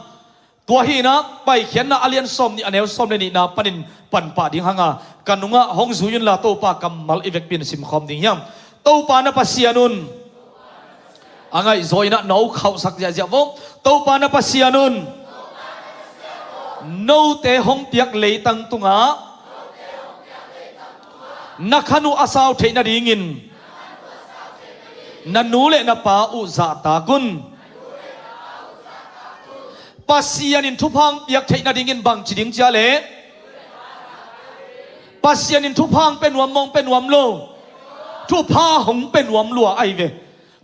Tua hi inah Paikhiatna a lian sawm nih a neu sawm le nihna panin panpah ding hanga ka nungah hong zui unla Topa kammal i vekpi in simkhawm ding hiam? Topa na Pasian un a ngaihzaw inah na khauhsak ziahziah vo. Topa na Pasian un note hong piak leitang tungah na khan uh a sau theih nadingin na nu le na pa uh zahtak un. Pasian in thupha hong piak theih nadingin bangci ding cia le Pasian in thupha hong pe nuam maw, hong pe nuam lo? Thupha hong pe nuam lua ahi ve.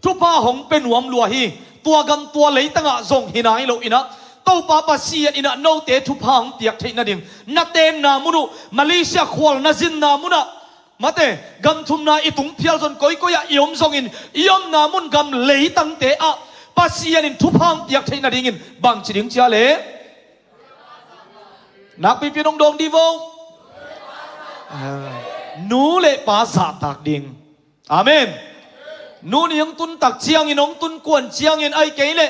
Thupha hong pe nuam lua hi. Tua gam tua leitangah zong hi nai lo inah Topa Pasian inah note thupha hong piak theih nading na tenna mun uh, Malaysia khual na zinna munah, mate, gam thumna i tung phial zon koikoi ah i om zongin i omna mun gam leitangte ah Pasian in thupha hong piak theih nadingin bangci ding cia le nakpipi nong dawng dih vo. Nu le pa zahtak ding. Amen. Nu ni hong tun tak ciangin, hong tun kuan ciangin, ai kei leh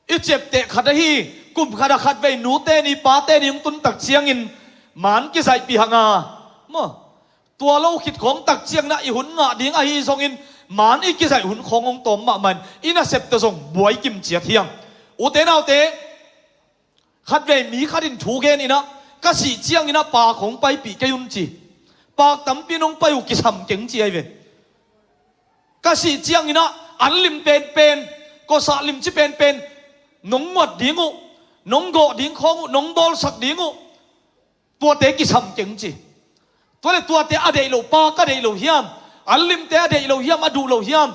i ciapteh khat ahi, kum khat a khat vei nute ni pate ni hong tun tak ciangin maan kizaihpih hang a maw, tua lo khit khawng tak ciangin ah i hun ngah ding ahi zongin maan i kizaih hun khawng hong tawm mahmah in i nasepte zong buai kim ciat hiam? Ute naute, khat vei mi khat in thu gen inah, ka sih ciangin ah pak hong paipih kei un ci. Pak tampi nong pai uh kisam keng ci ahi ve. Ka sih ciangin ah an lim penpen, kosah limci penpen nong muat ding uh, nong gawh ding khawng uh, nong bawlsak ding uh, tuate kisam keng ci. Tua le tuate a deih lo, pak a deih lo hiam? An limte a deih lo hiam, a duh lo hiam?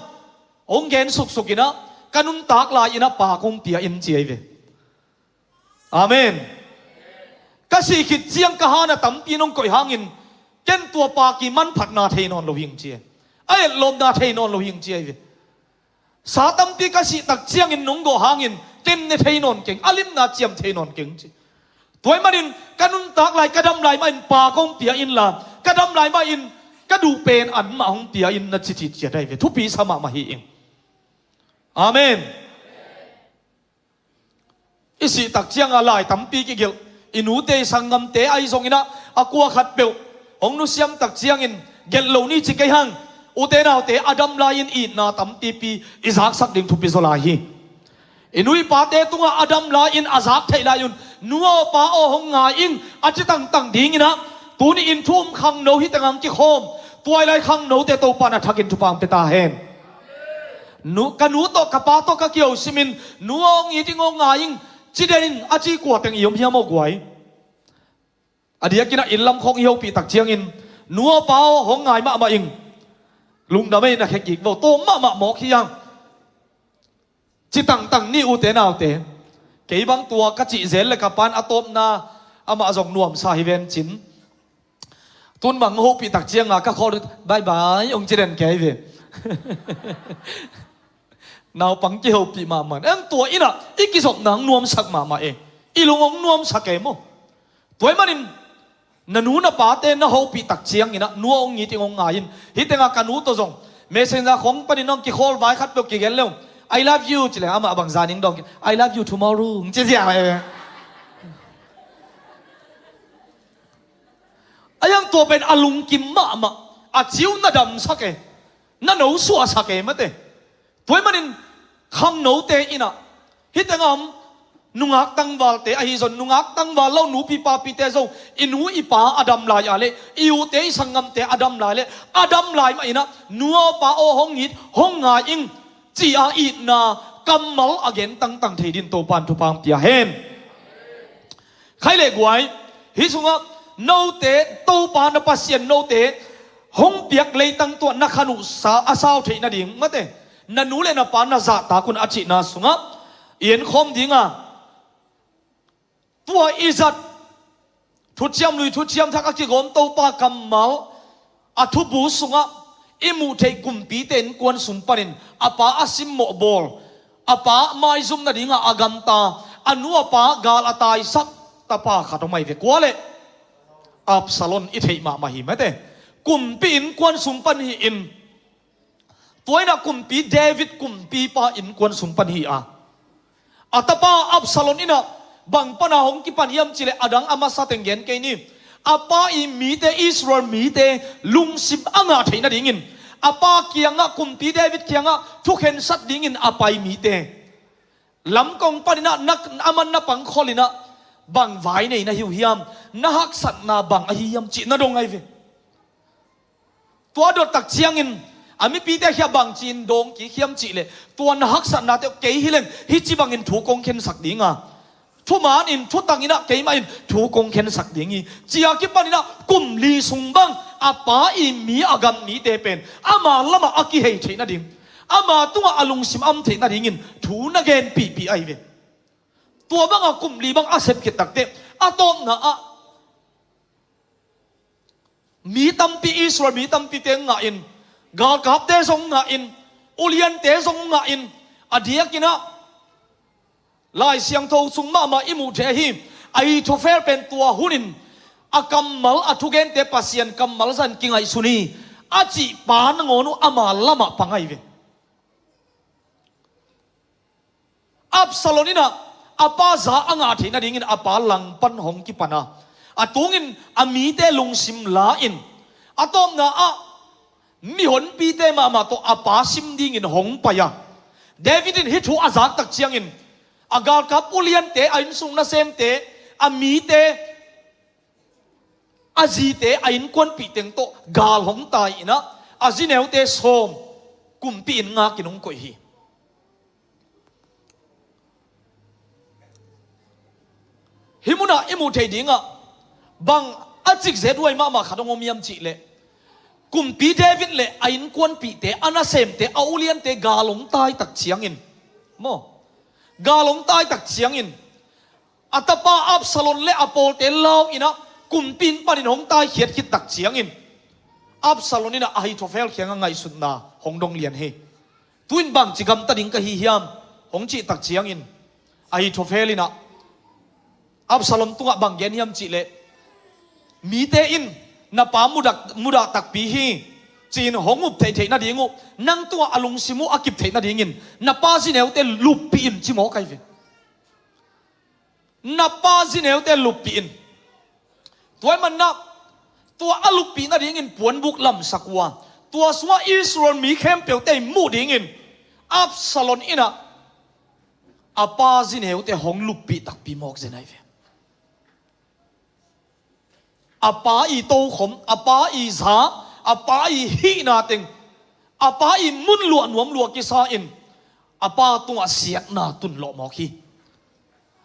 Hong gen suksuk inah ka nuntak lai inah pak hong pia in ci ahi ve. Amen. Ka sih khit ciang ka han a tampi nong koih hangin ken tua pak i manphatna thei nawn lo hing ci. A etlawmna thei nawn lo hing ci ahi ve. Sa tampi ka sih tak ciangin nong gawh hangin ken ne thei nawn keng, a limna ciam thei nawn keng ci. Tua ahih manin ka nuntak lai, ka dam lai mahin pak hong pia inla, ka dam lai mahin ka duh pen anmah hong pia in na ci citciat ahi ve. Thupi sa mahmah hi ing. Amen. I sih tak cianga lai tampi kigelh, i nute i sanggamte ahi zongin ah a kua khat peuh hong nusiam tak ciangin gelh lo ni ci kei hang. Ute naute, a dam lai-in itna tampipi i zaksak ding thupi zaw lai hi. I nu i pate tungah a dam lai-in a zak theih lai un, nu aw pa aw hong ngai ing a ci tangtang dingin ah tuni in thu um khangno hi tengah hong kikhawm, tuailai khangnote Topa na thakin thupha hong pia ta hen. Nu, ka nu tawh ka pa tawh ka kio simin nu aw hong it ing aw ngai ing ci den in a ci kua teng i om hiam aw guai? A diakin ah inn lam khawng i hopih tak ciangin nu aw pa aw hong ngai mahmah ing. Lungdam ei na khe kik vo, tawm mahmah mawk hi ang. Ci tangtang ni ute naute. Kei bang tua ka cih zel le ka pan a tawpna amah zong nuamsa hi ven cin. Tun bang hopih tak cianga ka khawl bye bye hong ci den kei ve. Naupang kihopih mahmah. Eng tua inah i kizopna hong nuamsak mahmah e. I lung hong nuamsak e maw? Tua ahih manin na nu na pate na hopih tak ciangin ah nu aw hong it ing hong ngai in. Hih tengah ka nu tawh zong messenger khawng panin hong kikhawl vai khat peuh kigen leu, I love you ci le amah bang zan ing dawng, I love you tomorrow hong ci ziau e. A yang tua pen a lungkim mahmah, a ciu na damsak e, na no suahsak e mate. Tua ahih manin khangnote inah hih tengah om nungak tangvalte ahi zong, nungak tangval lo nupi papite zong, i nu i pa a dam lai-ah le i ute i sanggamte a dam lai le a dam lai mah inah nu aw pa aw hong it hong ngai ing ci-a itna kammal a gen tangtang thei din Topan thupha hong pia hen. Khai le guai, hih sungah note Topa na Pasian note hong piak leitang tuah na khan uh sa a sau theih nading mate, na nu le na pa na zahtak un a cihna sungah i enkhawm dinga tua i zat thuciam lui thuciam thak a kigawm Topa kammal a thubu sungah i muh theih kumpite innkuan sung panin a pa a simmawh bawl, a pa maizum nadinga a gamta, a nu a pa gal a taisak tapa khat om ahi ve. Kua le Absalom i theih mahmah hi mate. Kumpi innkuan sung pan hi in, tua inah kumpi David kumpipa innkuan sung pan hi a, a tapa Absalom inah bang pana hong kipan hiam cileh a dang a masa teng gen kei ni. A pa i mite, Israel mite lungsim a ngah theih nadingin a pa kiangah, kumpi David kiangah thukhensat dingin a pai mite Lamkong paninah na, aman na pangkholhinah bang vai nei na hi uh hiam, na haksatna bang ahi hiam cih na dong ahi ve. Tua dot tak ciangin a mipite khia bang ci-in dawng kik hiam cihleh, tua na haksatnate uh kei hileng hih ci bangin thu kong khensak dinga, thuman in thutanginah keimah in thu kong khensak ding hi. Cia kipaninah kum li sung bang a pa i mi a gam mite pen ama lamah a kihei theih nading, ama tungah a lungsim am theih nadingin thu na genpihpih ahi ve. Tua banga kum li bang a sep khit takteh a tawpna ah mi tampi, Israel mi tampite ngahin, galkapte zong ngahin, uliante zong ngahin, a diakinah Lai Siangtho sung mahmah i muh thei ahi Ahithofel pen tua hunin a kammal, a thugente Pasian kammal zan kingaihsun hi a cih pa nangawn uh ama lamah pang ahi ve. Absalom inah a pa za a ngah theih nadingin a pa langpan hong kipana, a tungin a mite lungsim la-in a tawpna ah mihonpite mahmah tawh a pa sim dingin hong pai a, David in hih thu a zak tak ciangin a galkap uliante, a innsung nasemte, a mite, a zite, a innkuanpih teng tawh gal hong tai inah a zineute sawm kumpi inn ngakin hong koih hi. Hih munah i muh thei dingah bang a cikzet huai mahmah khat hong om hiam cihleh, kumpi David le a innkuanpihte, a nasemte, a uliante gal hong tai tak ciangin, maw, gal hong tai tak ciangin a tapa Absalom le a pawlte lau inah kumpi inn panin hong taikhiat khit tak ciangin Absalom inah Ahithofel kiangah ngaihsutna hong dong lian hi. Tu-in bangci gamta ding ka hi hiam? Hong cih tak ciangin Ahithofel inah Absalom tungah bang gen hiam cihleh, mite in na pa mudah, mudah takpi hi, ci-in hong up theihtheih nading uh, nang tungah a lungsim uh a kip theih nadingin na pa zineute luppih in, ci mawk ahi ve. Na pa zineute luppih in. Tua ahih manah tua a luppih nadingin puanbuk lamsak uh a, tua sungah Israel mi khempeuhte in muh dingin Absalom inah a pa zineute hong luppih takpi mawk zen ahi ve. A pa i tokhom, a pa i za, a pa i hihna teng, a pa i mun luah nuam luah kisa in a pa tungah siatna tun lawh mawk hi.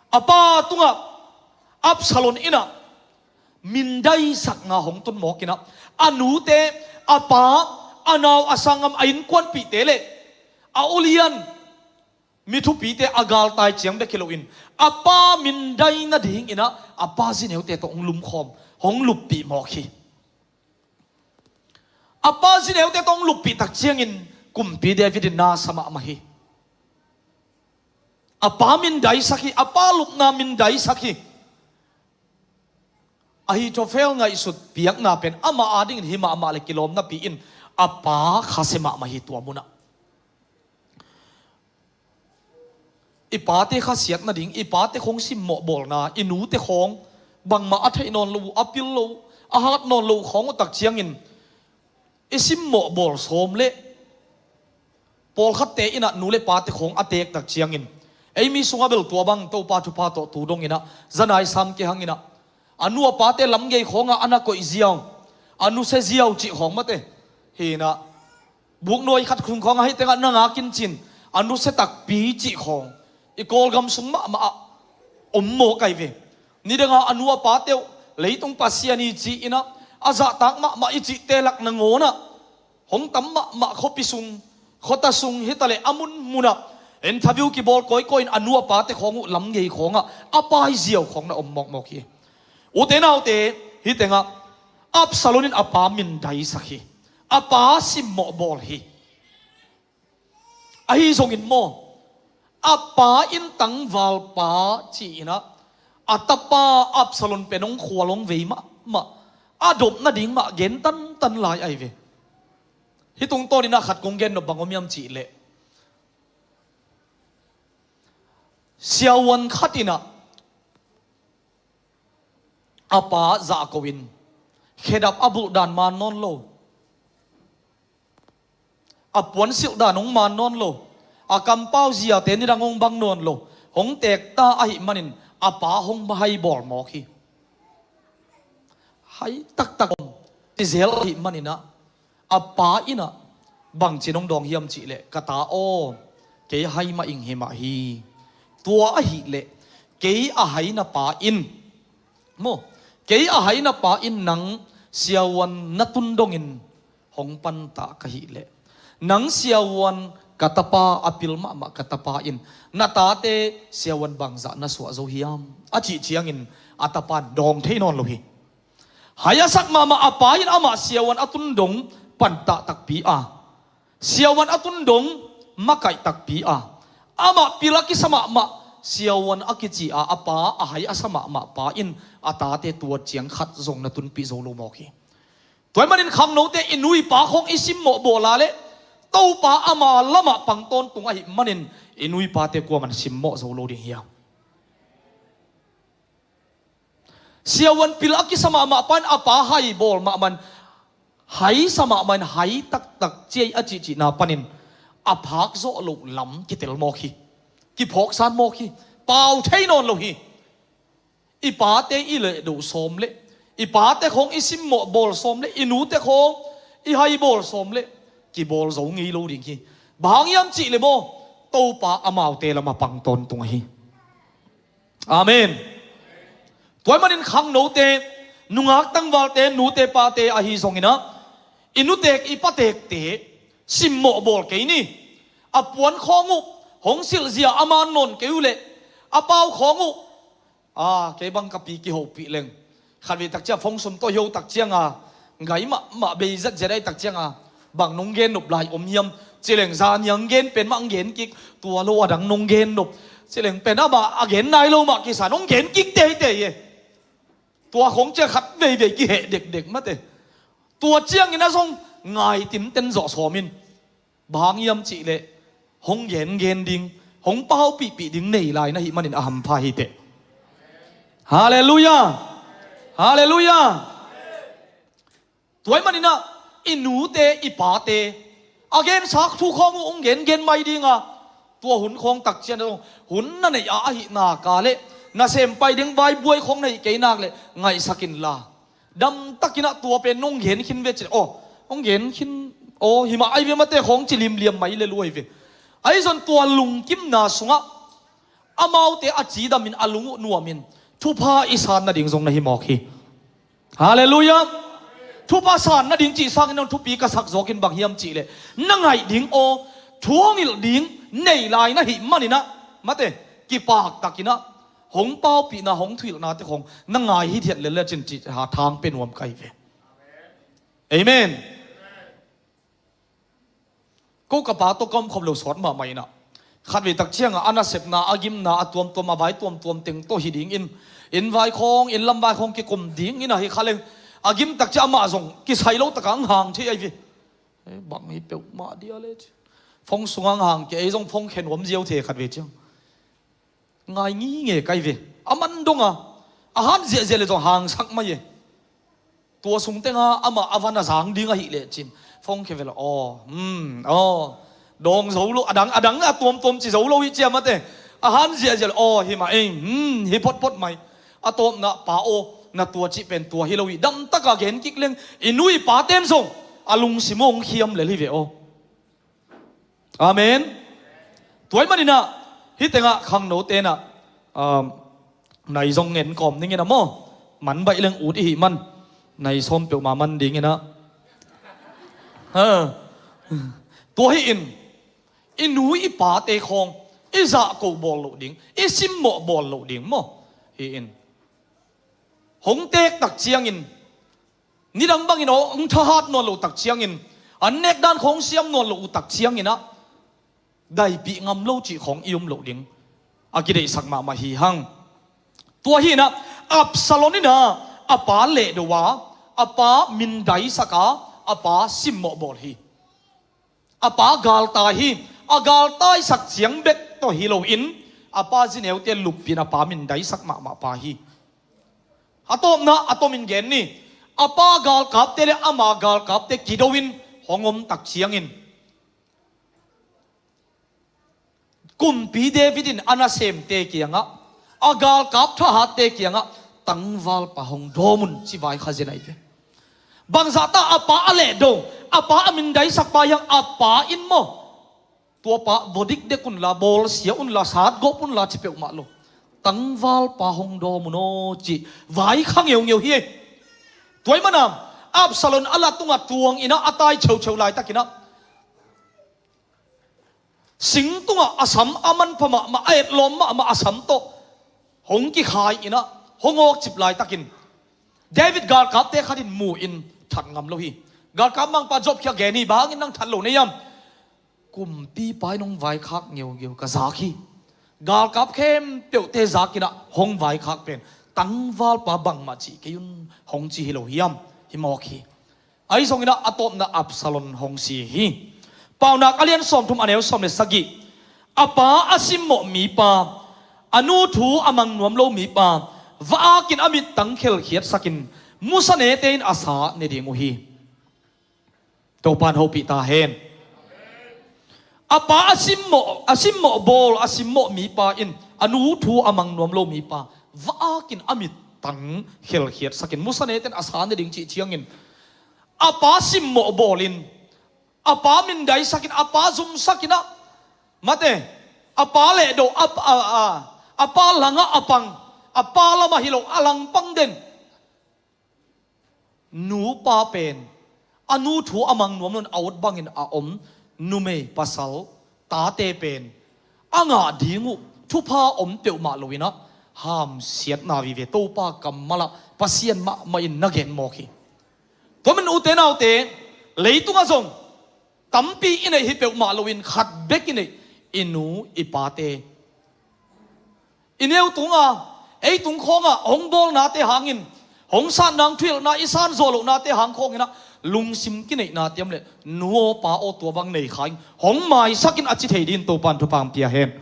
A pa tungah Absalom inah mindaisakna hong tun mawk inah a nute, a pa, a nau, a sanggam, a innkuanpihte le a ulian mi thupite a galtai ciang bek hi loin a pa mindai nading inah a pa zineute tawh hong lumkhawm, hong luppih mawk hi. A pa zineute tawh hong luppih tak ciangin kumpi David in na sa mahmah hi. A pa mindaisak hi, a pa lupna mindaisak hi. Ahithofel ngaihsut piakna pen ama adingin hi mahmah le kilawm napi-in a pa khasia mahmah hi tua munah. I pate khasiat nading, i pate khawng simmawh bawlna, i nute khawng bangmah a theih nawn lo uh, a pil lo uh, a hat nawn lo uh khawng uh tak ciangin i simmawh bawl sawm le pawlkhatte inah nu le pate khawng a teek tak ciangin, ei mi sungah bel tua bang Topa thupha tawh tu dong inah zanai sam kihang inah a nu a pate lamgei khawngah a na koih ziau, a nusia ziau cih khawng mate hi inah, buknuai khat khung khawngah hih tengah na ngak in cin, a nusia takpi cih khawng i Kawlgam sung mahmah ah om mawk ahi ve. Nidangah a nu a pate uh leitung pasian hi ci inah a zahtak mahmah i cihte lak nangawnah hong tam mahmah, khuapi sung, khuata sung hitaleh a munmunah interview kibawl kawikawi in a nu a pate khawng uh lamgei khawngah a pai ziau khawng na om mawkmawk hi. Ute naute, hih tengah Absalom in a pa mindaisak hi. A pa simmawh bawl hi. Ahi zongin maw, a pa in tangvalpa ci inah a tapa Absalom pen hong khual hong vei mahmah, a dop nading mah gen tantan lai ahi ve. Hih tungtawn inah khat kong gen nop bang om hiam cihleh, siavuan khat inah a pa zahko in khedap a bulh dan man nawn lo, a puansilh dan hong man nawn lo, a kampau ziate nidang hong bang nawn lo, hong teek ta ahih manin a pa hong ba hai bawl mawk hi. Hai taktak om, ci zel ahih manin ah, a pa in ah bangci nong dawng hiam cih leh, ka ta aw, kei hai mah ing hi mah hi. Tua ahih leh kei a hai na pa in, maw, kei a hai na pa in nang siavuan na tun dongin hong panta ka hih leh, nang siavuan ka tapa, a pil mahmah ka tapa in na tate siavuan bangzah na suah zo hiam, a cih ciangin a tapa in dawng thei nawn lo hi. Hai a sak mahmah a pa in amah siavuan a tun dong pantah takpi a, siavuan a tun dong makaih takpi a, amah pil a kisa mahmah siavuan a kici a, a pa a hai a sa mahmah pa in a tate tua ciang khat zong na tunpih zo lo mawk hi. Tua ahih manin khangnote, i nu i pa khawng i simmawh bawl a leh Topa ama lamah pang tawntung ahih manin i nu i pate kuaman simmawh zo lo ding hiam? Siavuan pil a kisa mahmah pa in a pa hai bawl mahmah in, hai sa mahmah in, hai taktak ci ei a cihcihna panin a phak zawh loh lam kitel mawk hi. Kiphawksan mawk hi. Pau thei nawn lo hi. I pate i lehdo sawm leh, i pate khawng i simmawh bawl sawm leh, i nute khawng i hai bawl sawm leh, kibawl zo ngei lo ding hi. Bang hang hiam cih leh maw, Topa amaute lamah pang tawntung ahi. Amen. Tua ahih manin khangnote, nungak tangvalte, nute pate ahi zongin ah, i nutek i patekte simmawh bawl kei ni. A puan khawng uh hong silh zia a man nawn kei uh leh, a pau khawng uh, a, kei bang ka pi kihopih leng, khatvei tak ciang phone sum tawh hi ho tak ciang a, ngai mahmah bei zetzet ahih tak ciang a, bang nong gen nop lai om hiam ci leng, zan hi hong gen pen mah hong gen kik, tua lo a dang nong gen nop ci leng pen amah a gen nai lo mah kisa, nong gen kik teitei e. Tua khawng ciang khat veivei kiheh dekdek mate. Tua ciangin a zong ngai tinten zawh sawm in. Bang hang hiam cih leh hong gengen ding, hong paupihpih ding nei lai na hih manin a hampha hi teh. Halleluiah. Halleluiah. Tua ahih manin ah, i nute i pate a gensak thu khawng uh hong gengen mai ding a, tua hun khawng tak ciang a zong, hun na neih a ahih nak leh, nasem pai ding vaibuai khawng na hih kei nak leh ngaihsak inla, damtakin ah tua pen nong gen khin ve ci leh, aw, hong gen khin, aw, hi mah ai ve mate khawng ci limliam mai lel uh ai ve. Ahi zong tua lungkimna sungah amaute a cidamin, a lung uh nuamin thupha i san nading zong na hi mawk hi. Halleluiah. Thupha san nading cih sangin nong thupi ka sak zawkin bang hiam cih leh, na ngaih ding aw, thu hong hilh ding nei lai na hih manin ah, mate, kipaktakin ah hong paupihna, hong thuhilhnate khawng na ngai hithiat lel lecin cih a thang pia nuam ka hi ve. Amen. Ko ka pa tawh ka om khop lo sawt mahmah in ah, khatvei tak ciang a, a nasepna, a gimna, a tuamtuam, a vai tuamtuam teng tawh hi dingin, inn vai khawng, inn lam vai khawng kikum dingin ahi kha leng, a gim tak ciang amah zong kisai lo takah hong hang thei ai ve. Eh, bang hi peuhmah dia le ci. Phone sungah hong hang kei, ei zong phone khen nuam ziau thei khatvei ciang. Ngai ngingei ka hi ve. A man dong a, a han ziahziah leh zong hangsak mai e. Tua sung tengah amah a van a zang ding ahih leh cin, phone khe ve leh, aw, hmm, aw, dawng zo lo, a dang, a dang a tuamtuam ci zo lo hi ciam mate. A han ziahziah leh, aw, hi mah ei, hmm, hi photphot mai. A tawpna pa aw, na tua cih pen tua hi lo hi. Damtaka gen kik leng, i nu i paten zong a lungsim uh hong khiam lel hi ve aw. Amen. Tua ahih manin ah, hih tengah khangnote in ah, um, nai zong ngen kawm dingin ah maw, man baih leng ut i hih man, nai sawm peuhmah man dingin ah. Ha. Tua hi in, i nu i pate khawng i zahko bawl loh ding, i simmawh bawl loh ding maw. Hi in, hong teek tak ciangin, nidang bangin aw, hong thahat nawn loh tak ciangin, an nek dan khawng siam nawn loh uh tak ciangin ah, daipih ngam lo cih khawng i om loh ding a kideihsak mahmah hi hang. Tua hi in ah, Absalom in ah, a pa lehdo a, a pa mindaisak a, a pa simmawh bawl hi. A pa galtai hi. A galtaisak ciang bek tawh hi loin, a pa zineute lupin a pa mindaisak mahmah pa hi. A tawpna, a tomin gen ni. A pa galkapte le ama galkapte kido in hong om tak ciangin, Kumpi David in a nasemte kiangah, a galkap thahatte kiangah, tangvalpa hong dawm un, ci vaikhak zen ahi ve. Bangzahta a pa a lehdo, a pa a mindaisakpa hiang, a pa in maw, tuapa vua dikdek unla, bawlsia unla, satgawp unla ci peuhmah lo. Tangvalpa hong dawm un aw, ci vaikhak ngeungeu hi. Tua ahih manin Absalom a la tungah tuang inah, a tai cheucheu laitakinah, sing tungah a sam a manpha mahmah, a etlawm mahmah a sam tawh hong kikhai inah, hong awkcip laitakin David galkapte khat in mu in that ngam lo hi. Galkap mangpa Joab kiang gen hi, bang hangin nang that lo na hiam? Kumpipa in hong vaikhak ngeungeu ka zak hi. Galkap khempeuhte zak inah hong vaikhak pen tangvalpa bangmah cih kei un hong ci hi lo hiam? Hi mawk hi. Ahi zonginah a tawpna Absalom hong si hi. Paunak a lian sawmthum, a neu sawm le sagih. A pa a simmawh mipa, a nu thu a mang nuam lo mipa, va-akin a mittang khelkhiatsakin musanete in a sa ne ding uh hi. Topan hopih ta hen. A pa a simmawh, a simmawh bawl, a simmawh mipa in a nu thu a mang nuam lo mipa va-akin a mittang khelkhiatsakin musanete in a sa ne ding cih ciangin, a pa simmawh bawlin, a pa mindaisakin, a pa zumsakinah, mate, a pa lehdo, a, a, a, a pa langah a pang, a pa lamah hi lo, a langpang den nupa pen, a nu thu a mang nuam loin a ut bangin a om numei pasal tate pen a ngah ding uh thupha om peuhmah loinah hamsiatna vive, Topa kammalah Pasian mahmah in na gen mawk hi. Tua manin ute naute, leitungah zong tampi i neih hi peuhmah loin khat bek i neih, i nu i pate. I neu tunga, ei tung khawnga hong bawlnate hangin, hong satna, hong thuhilhna, i san zawh lohnate hang khawnginah lungsim kineihnate om leh, nu aw pa aw, tua bang nei kha ing, hong maisakin a ci thei dingin Topan thupha hong pia hen.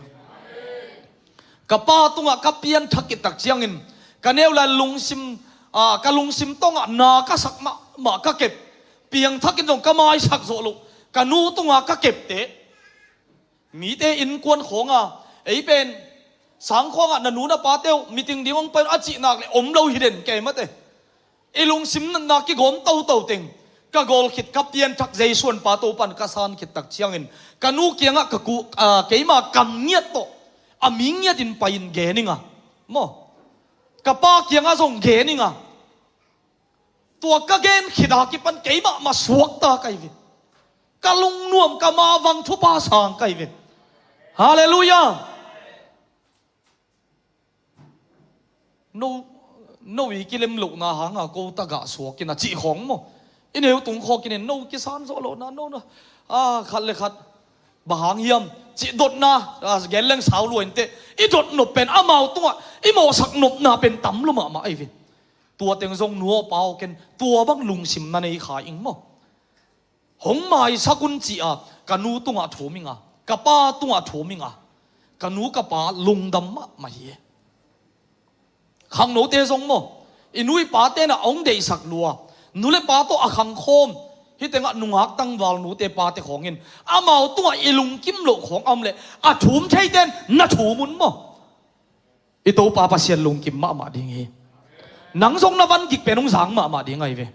Ka pa tungah ka pianthak khit tak ciangin ka neu lai lungsim, aa, ka lungsim tawngah na ka sak mahmah ka kep, piangthakin zong ka maisak zawh loh ka nu tunga ka kepte, mite innkuan khawnga, ei pen sang khawnga na nu na pate uh meeting ding hong pai un a cih nak leh om lo hi den kei mate. I lungsim natna kigawm toto teng ka gawl khit, ka pianthak Jesuh pa Topan ka san khit tak ciangin ka nu kiangah ka ku, aa, keima kam ngiat tawh a mi ngiatin pai-in gen ing a, maw, ka pa kiangah zong gen ing a, tua ka gen khit a kipan keimah mah suakta ka hi ve. Ka lungnuam, ka mavang thupha sang ka hi ve. Halleluiah. No, no i kilem lohna hanga ko tagah suakin a cih khawng maw? I neu tung khawkin in no kisan zawh lohna, no, no. A, khat le khat, bang hang hiam cih dotna, a, gen leng sau lua inteh. I dot nop pen amau tungah i mawhsak nopna pen tam lua mahmah ahi ve. Tua teng zong nu aw pa aw, ken tua bang lungsim na nei kha ing maw? Hong maisak un ci-a ka nu tungah thum ing a, ka pa tungah thum ing a, ka nu ka pa lungdam mahmah hi. Khangnote zong maw, i nu i pate na hong deihsak lua, nu le pa tawh a khangkhawm, hih tengah nungak tangval nute pate khawngin amau tungah i lungkim loh khawng a om leh a thum theite in na thum un maw? I Topa Pasian lungkim mahmah ding hi. Nang zong na van gik pen hong zang mahmah ding ahi ve.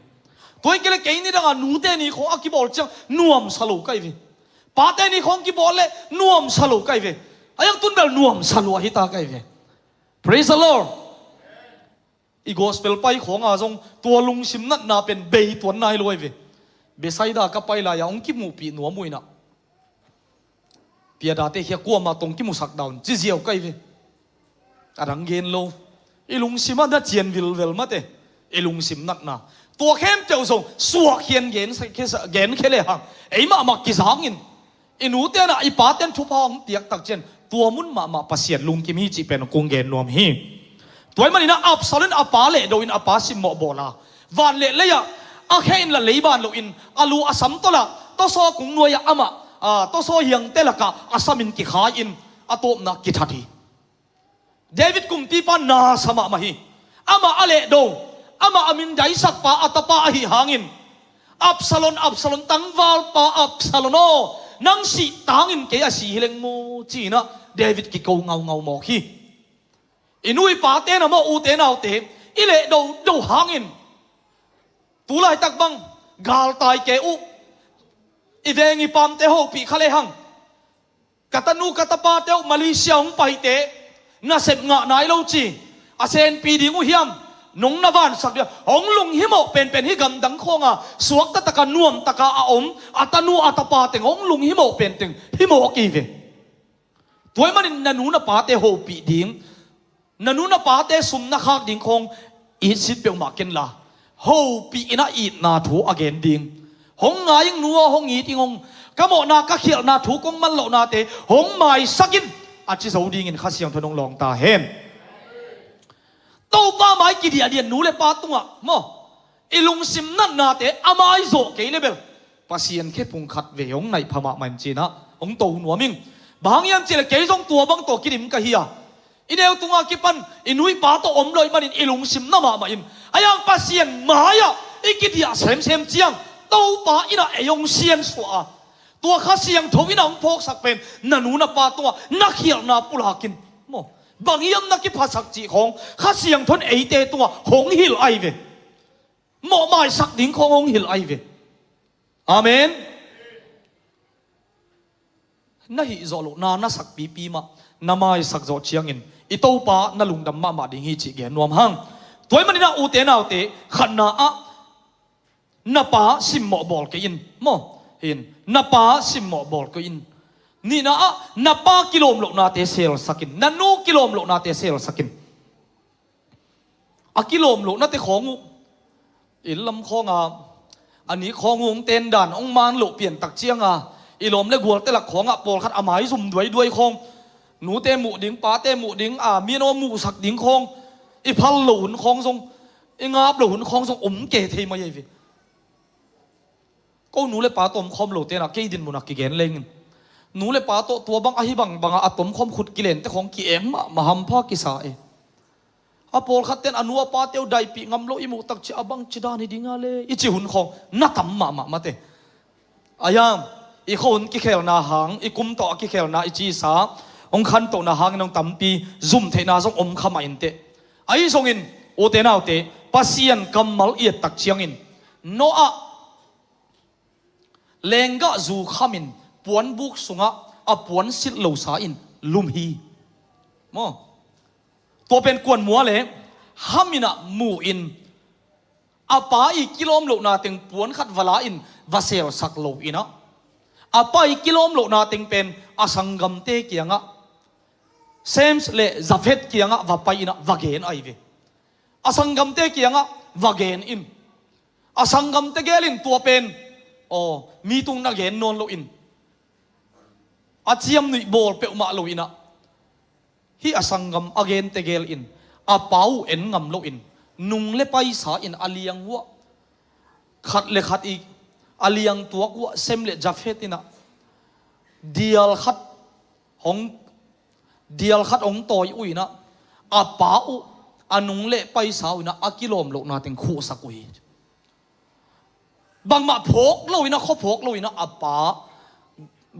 Tua hi kei leh kei ni dangah nute ni khawng a kibawl ciang nuamsa lo ka hi ve. Pate ni khawng kibawl leh nuamsa lo ka hi ve. A hiang tun bel nuamsa lua hi ta ka hi ve. Praise the Lord. I gospel pai khawnga zong tua lungsim natna pen bei tuan nai lo ahi ve. Bethsaida ka pai lai-a hong kimuhpih nuam uh inah, piadate khia kuamah tong kimusak dawn ci ziau ka hi ve. A dang gen lo. I lungsim ah na cian vilvel mate. I lungsim natna, tua khempeuh zong suak hian gen sa, gen khia lehang ei mahmah kizangin, i nute na i pate in thupha hong piak tak ciang tua mun mahmah Pasian lungkim hi cih pen kong gen nuam hi. Tua ahih manin ah Absalom in a pa lehdo in a pa simmawh bawl a, van le lei-ah a khe inla leiban loin a lu a sam tawlah tawsaw kung nuai-ah amah, a, tawsaw hiangte lakah a samin kikhai-in a tawpna kithat hi. David kumpipa nasa mahmah hi. Amah a lehdo, amah a mindaisakpa a tapa ahih hangin, Absalom, Absalom, tangvalpa Absalom aw, Nang sih tangin kei a si hi leng maw, ci-in ah David kiko ngaungau mawk hi. I nu i pate na maw, ute naute, i leh dodo hangin tu laitak bang galtai kei uh, i veng i pamte hopih kha lehang, ka tanu ka tapate uh Malaysia hong paite nasep ngah nai lo ci, a senpi ding uh hiam, nong na vansak dia, hong lunghimawh penpen hi. Gamdang khawnga suakta taka nuamtaka a om a tanu a tapa teng hong lunghimawh penteng himawh ki ve. Tua ahih manin na nu na pate hopih ding, na nu na pate sum na khak ding khawng itsit peuhmah kenla, hopih in a itna thu a gen ding. Hong ngai ing nu aw, hong it ing hong, ka mawhna ka khialhna thu kong man lohnate hong maisak in, a ci zo dingin Kha Siangtho in hong lawng ta hen. Topa mai kidiahdiah nu le pa tungah maw, i lungsim natnate a maizawh kei le bel Pasian khephung khat vei hong naih pha mahmah in ci-in ah hong to nuam ing. Bang hang hiam cihleh kei zong tua bang tawh kidim ka hi a, i neu tunga kipan i nu i pa tawh om lo ahih manin i lungsim na mahmah in, a yang Pasian mai-ah i kidiah semsem ciang Topa in ah ei hong siansuah a, tua Kha Siangtho in ah hong phawksak pen na nu na pa tungah na khialhna pulakin maw, bang hiam na kiphasak cih khawng Kha Siangtho in eite tungah hong hilh ahi ve. Mawh maisak ding khawng hong hilh ahi ve. Amen. Na hih zawh loh na, na sakpipi mah na maisak zawh ciangin i Topa na lungdam mahmah ding hi cih gen nuam hang. Tua ahih manin ah ute naute, khatna ah na pa simmawh bawl kei in maw. Hin, na pa simmawh bawl kei in. Nihna ah na pa kilawm lohnate selsak in, na nu kilawm lohnate selsak in. A kilawm lohnate khawng uh, inn lam khawnga a nih khawng uh hong tendan hong man loh piantak cianga i lawm le gualte lak khawngah pawlkhat a maizum duaiduai khawng, nute muh ding, pate muh ding, a mi an aw muhsak ding khawng, i phal loh hun khawng zong, i ngap loh hun khawng zong om ke thei mai ahi ve. Ko nu le pa tomkhawm lote na kei dinmun a kigen lengin, nu le pa tawh tua bang ahi bangbanga a tomkhawm khut kilente khawng ki-eng mahmah, hampha kisa e. A pawlkhatten a nu a pate uh daihpih ngam lo i muh takciang a bangci dan hi dinga le i ci hun khawng na tam mahmah mate. A hiam, i khuahun kikhelna hang, i kum tawh a kikhelna i cisa hong khantohna hangin hong tampi zum theihna zong om kha mah inteh. Ahi zongin ute naute, Pasian kammal i et tak ciangin Noah lenggah zu khamin puanbuk sungah a puan silh losa in lum hi. Maw? Tua pen kuan mua le Ham in ah mu in, a pa i kilawm lohna teng puan khat va la in va selsak lo in ah, a pa i kilawm lohna teng pen a sanggamte kiangah, Sem le Jafet kiangah va pai in ah va gen ahi ve. A sanggamte kiangah va gen in, a sanggamte gel in tua pen, aw, mi tung na gen nawn lo in, a ciamnuih bawl peuhmah lo in ah, hih a sanggam a gente gel in a pa uh en ngam lo in, nung le paisa in a liang uh ah, khat le khat i a liang tuak uh ah Sem le Jafet in ah dial khat hong, dial khat hong tawi uh in ah, a pa uh a nung le paisa uh in ah a kilawm lohna teng khuhsak uh hi. Bangmah phawk lo in ah, khua phawk lo in ah, a pa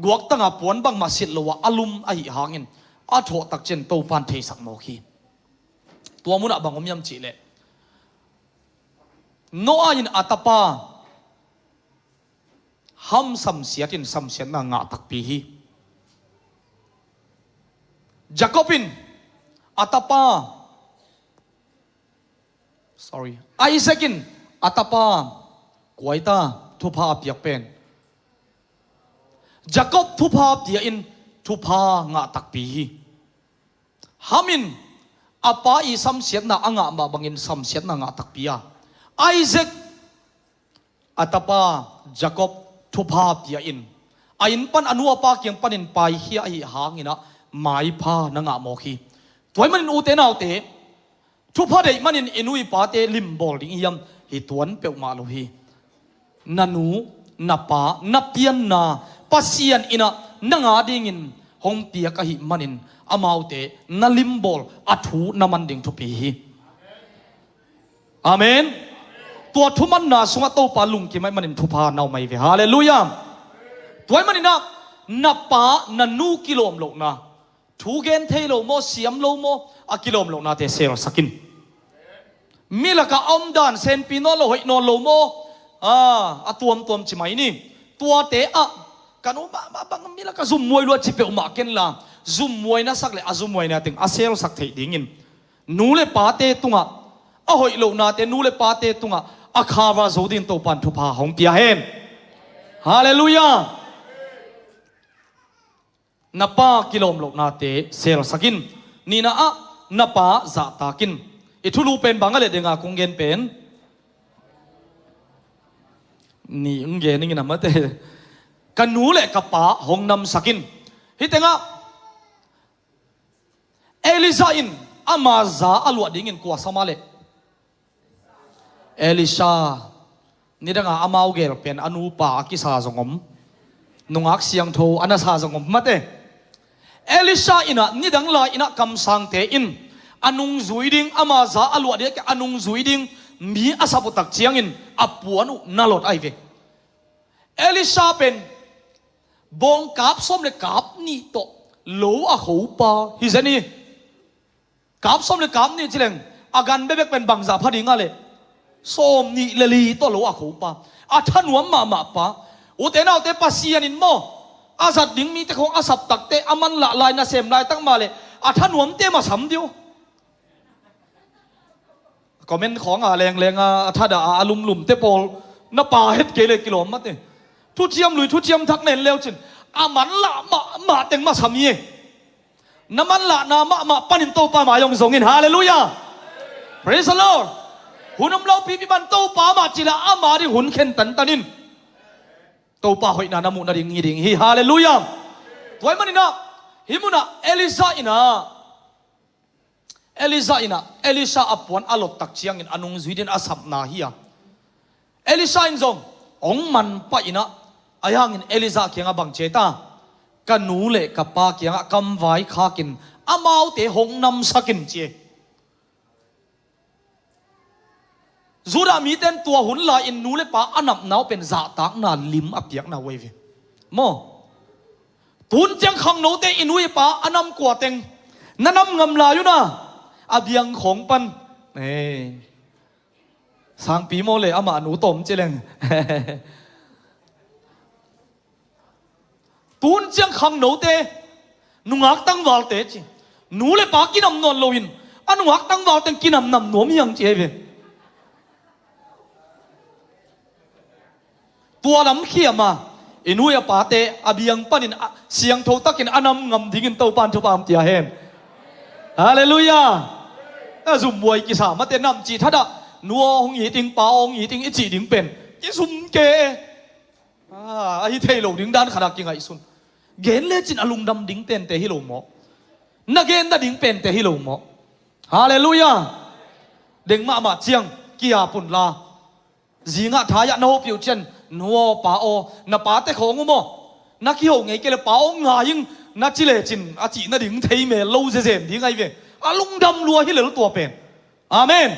guaktanga puan bangmah silh lo ah a lum ahi hangin a thawh takciang Topan theisak mawk hi. Tua munah bang om hiam cihleh, Noah in a tapa Ham samsiat in samsiatna ngah takpi hi. Jacob in a tapa, sorry, Isaac in a tapa, kuaita thupha a piak pen, Jacob thupha pia in thupha ngah takpi hi. Ham in a pa i samsiatna a ngah mah bangin samsiatna ngah takpi a, Isaac a tapa Jacob thupha pia in, a inn pan a nu a pa kiang panin paikhia ahi hangin ah maipha na ngah mawk hi. Tua ahih manin ute naute, thupha deih manin i nu i pate limbawl ding i hiam? Hi tuan peuhmah lo hi. Na nu, na pa, na pianna Pasian in ah nang a dingin hong piak ahih manin amaute na limbawl, a thu na man ding thupi hi. Amen. Tua thumanna sungah Topa lungkim ahih manin thupha na om ahi ve. Halleluiah. Tua ahih manin ah Na pa na nu kilawm lohna, thu gen thei lo maw, siam lo maw, a kilawm lohnate selsak in. Mi lakah a omdan senpi nawn lo, hoih nawn lo maw, a, a tuamtuam ci mai ni. Tuate ah ka nu mahmah bang mi lakah zumhuai lua ci peuhmah kenla, zumhuai na sak le a zumhuaina teng a selsak theih dingin nu le pate tungah, a hoih lohnate nu le pate tungah a khava zo dingin Topan thupha hong pia hen. Halleluiah. Na pa kilawm lohnate selsak in. Nihna ah, na pa zahtak in. I thulu pen bang a le denga kong gen pen? Ni ung gen ing in a mate. Ka nu le ka pa hong namsak in. Hih tengah Elijah in ama za a luah dingin kua sam a le? Elisha. Nidanga amau gel pen a nupa a kisa zong om. Nungak siangtho a na sa zong om mate. Elisha inah nidang lai inah kamsangte in a nungzui ding, ama za a luah ding a nungzui ding mi a sap uh tak ciangin a puan uh na lot ahi ve. Elisha pen bawng kap sawm le kap nih tawh lo a khopa hi zen hi. Kap sawm le kap nih ci leng a gan bebek pen bangzah pha ding a le? Sawm nih le li tawh lo a khopa, a thanuam mahmah pa. Ute naute, Pasian in maw a zat ding mite khawng a sap takte, a manlah lai nasem laitak mah le a thanuamte mah sam dih uh. Comment khawng a lengleng a, a thadah a, a lumlumte pawl na pa het kei le kilawm mate. Thuciam lui, thuciam thak nen leu cin a manlah mahmah teng mah sam hi e. Na manlahna mahmah panin Topa mai hong zong in. Halleluiah. Praise the Lord. Hun om lo pipi man Topa mah cila ama ding hun khen tantan in. Topa hoihna na muh nading hi ding hi. Halleluiah. Tua ahih maninah hih munah Elijah inah, Elijah inah Elisha a puan a lottak ciangin a nungzui din a sapna hi a. Elisha in zong hong manpah inah, ahi hangin Elijah kiangah bang ci a, ka nu le ka pa kiangah kam vaikhakin amaute hong namsakin ci e. Judah mite in tua hun lai-in nu le pa a napna uh pen zahtakna lim a piakna uh ahi ve. Maw? Tun ciang khangnote i nu i pa a nam kua teng na nam ngam lai uh na, a biang khawng pan. Ei. Sangpi maw le amah nu tawm ci leng. Tun ciang khangnote, nungak tangvalte ci, nu le pa kinam nawn loin a nungak tangval teng kinamnam nuam hiang ci hi ve. Tua lam khiam a, i nu i a pate a biang panin a, siangtho takin a nam ngam dingin Topan thupha hong pia hen. Halleluiah. A zumhuai kisa mate, nam cih thadah nu aw hong it ing, pa aw hong it ing i cih ding pen kizum kei e. A, ahi thei lo ding dan khat a kingaihsun. Gen lecin a lungdam ding pente hi lo maw? Na gen nading pente hi lo maw? Halleluiah. Deng mahmah ciang ki-ap un la. Zingah thai-ah na hopih uh ciang, nu aw, pa aw, na pate khawng uh maw, na kiho ngei kei le pa aw ngai ing na ci lecin a cih nading thei mel lo zezem ding ahi ve. A lungdam lua hi lel tua pen. Amen.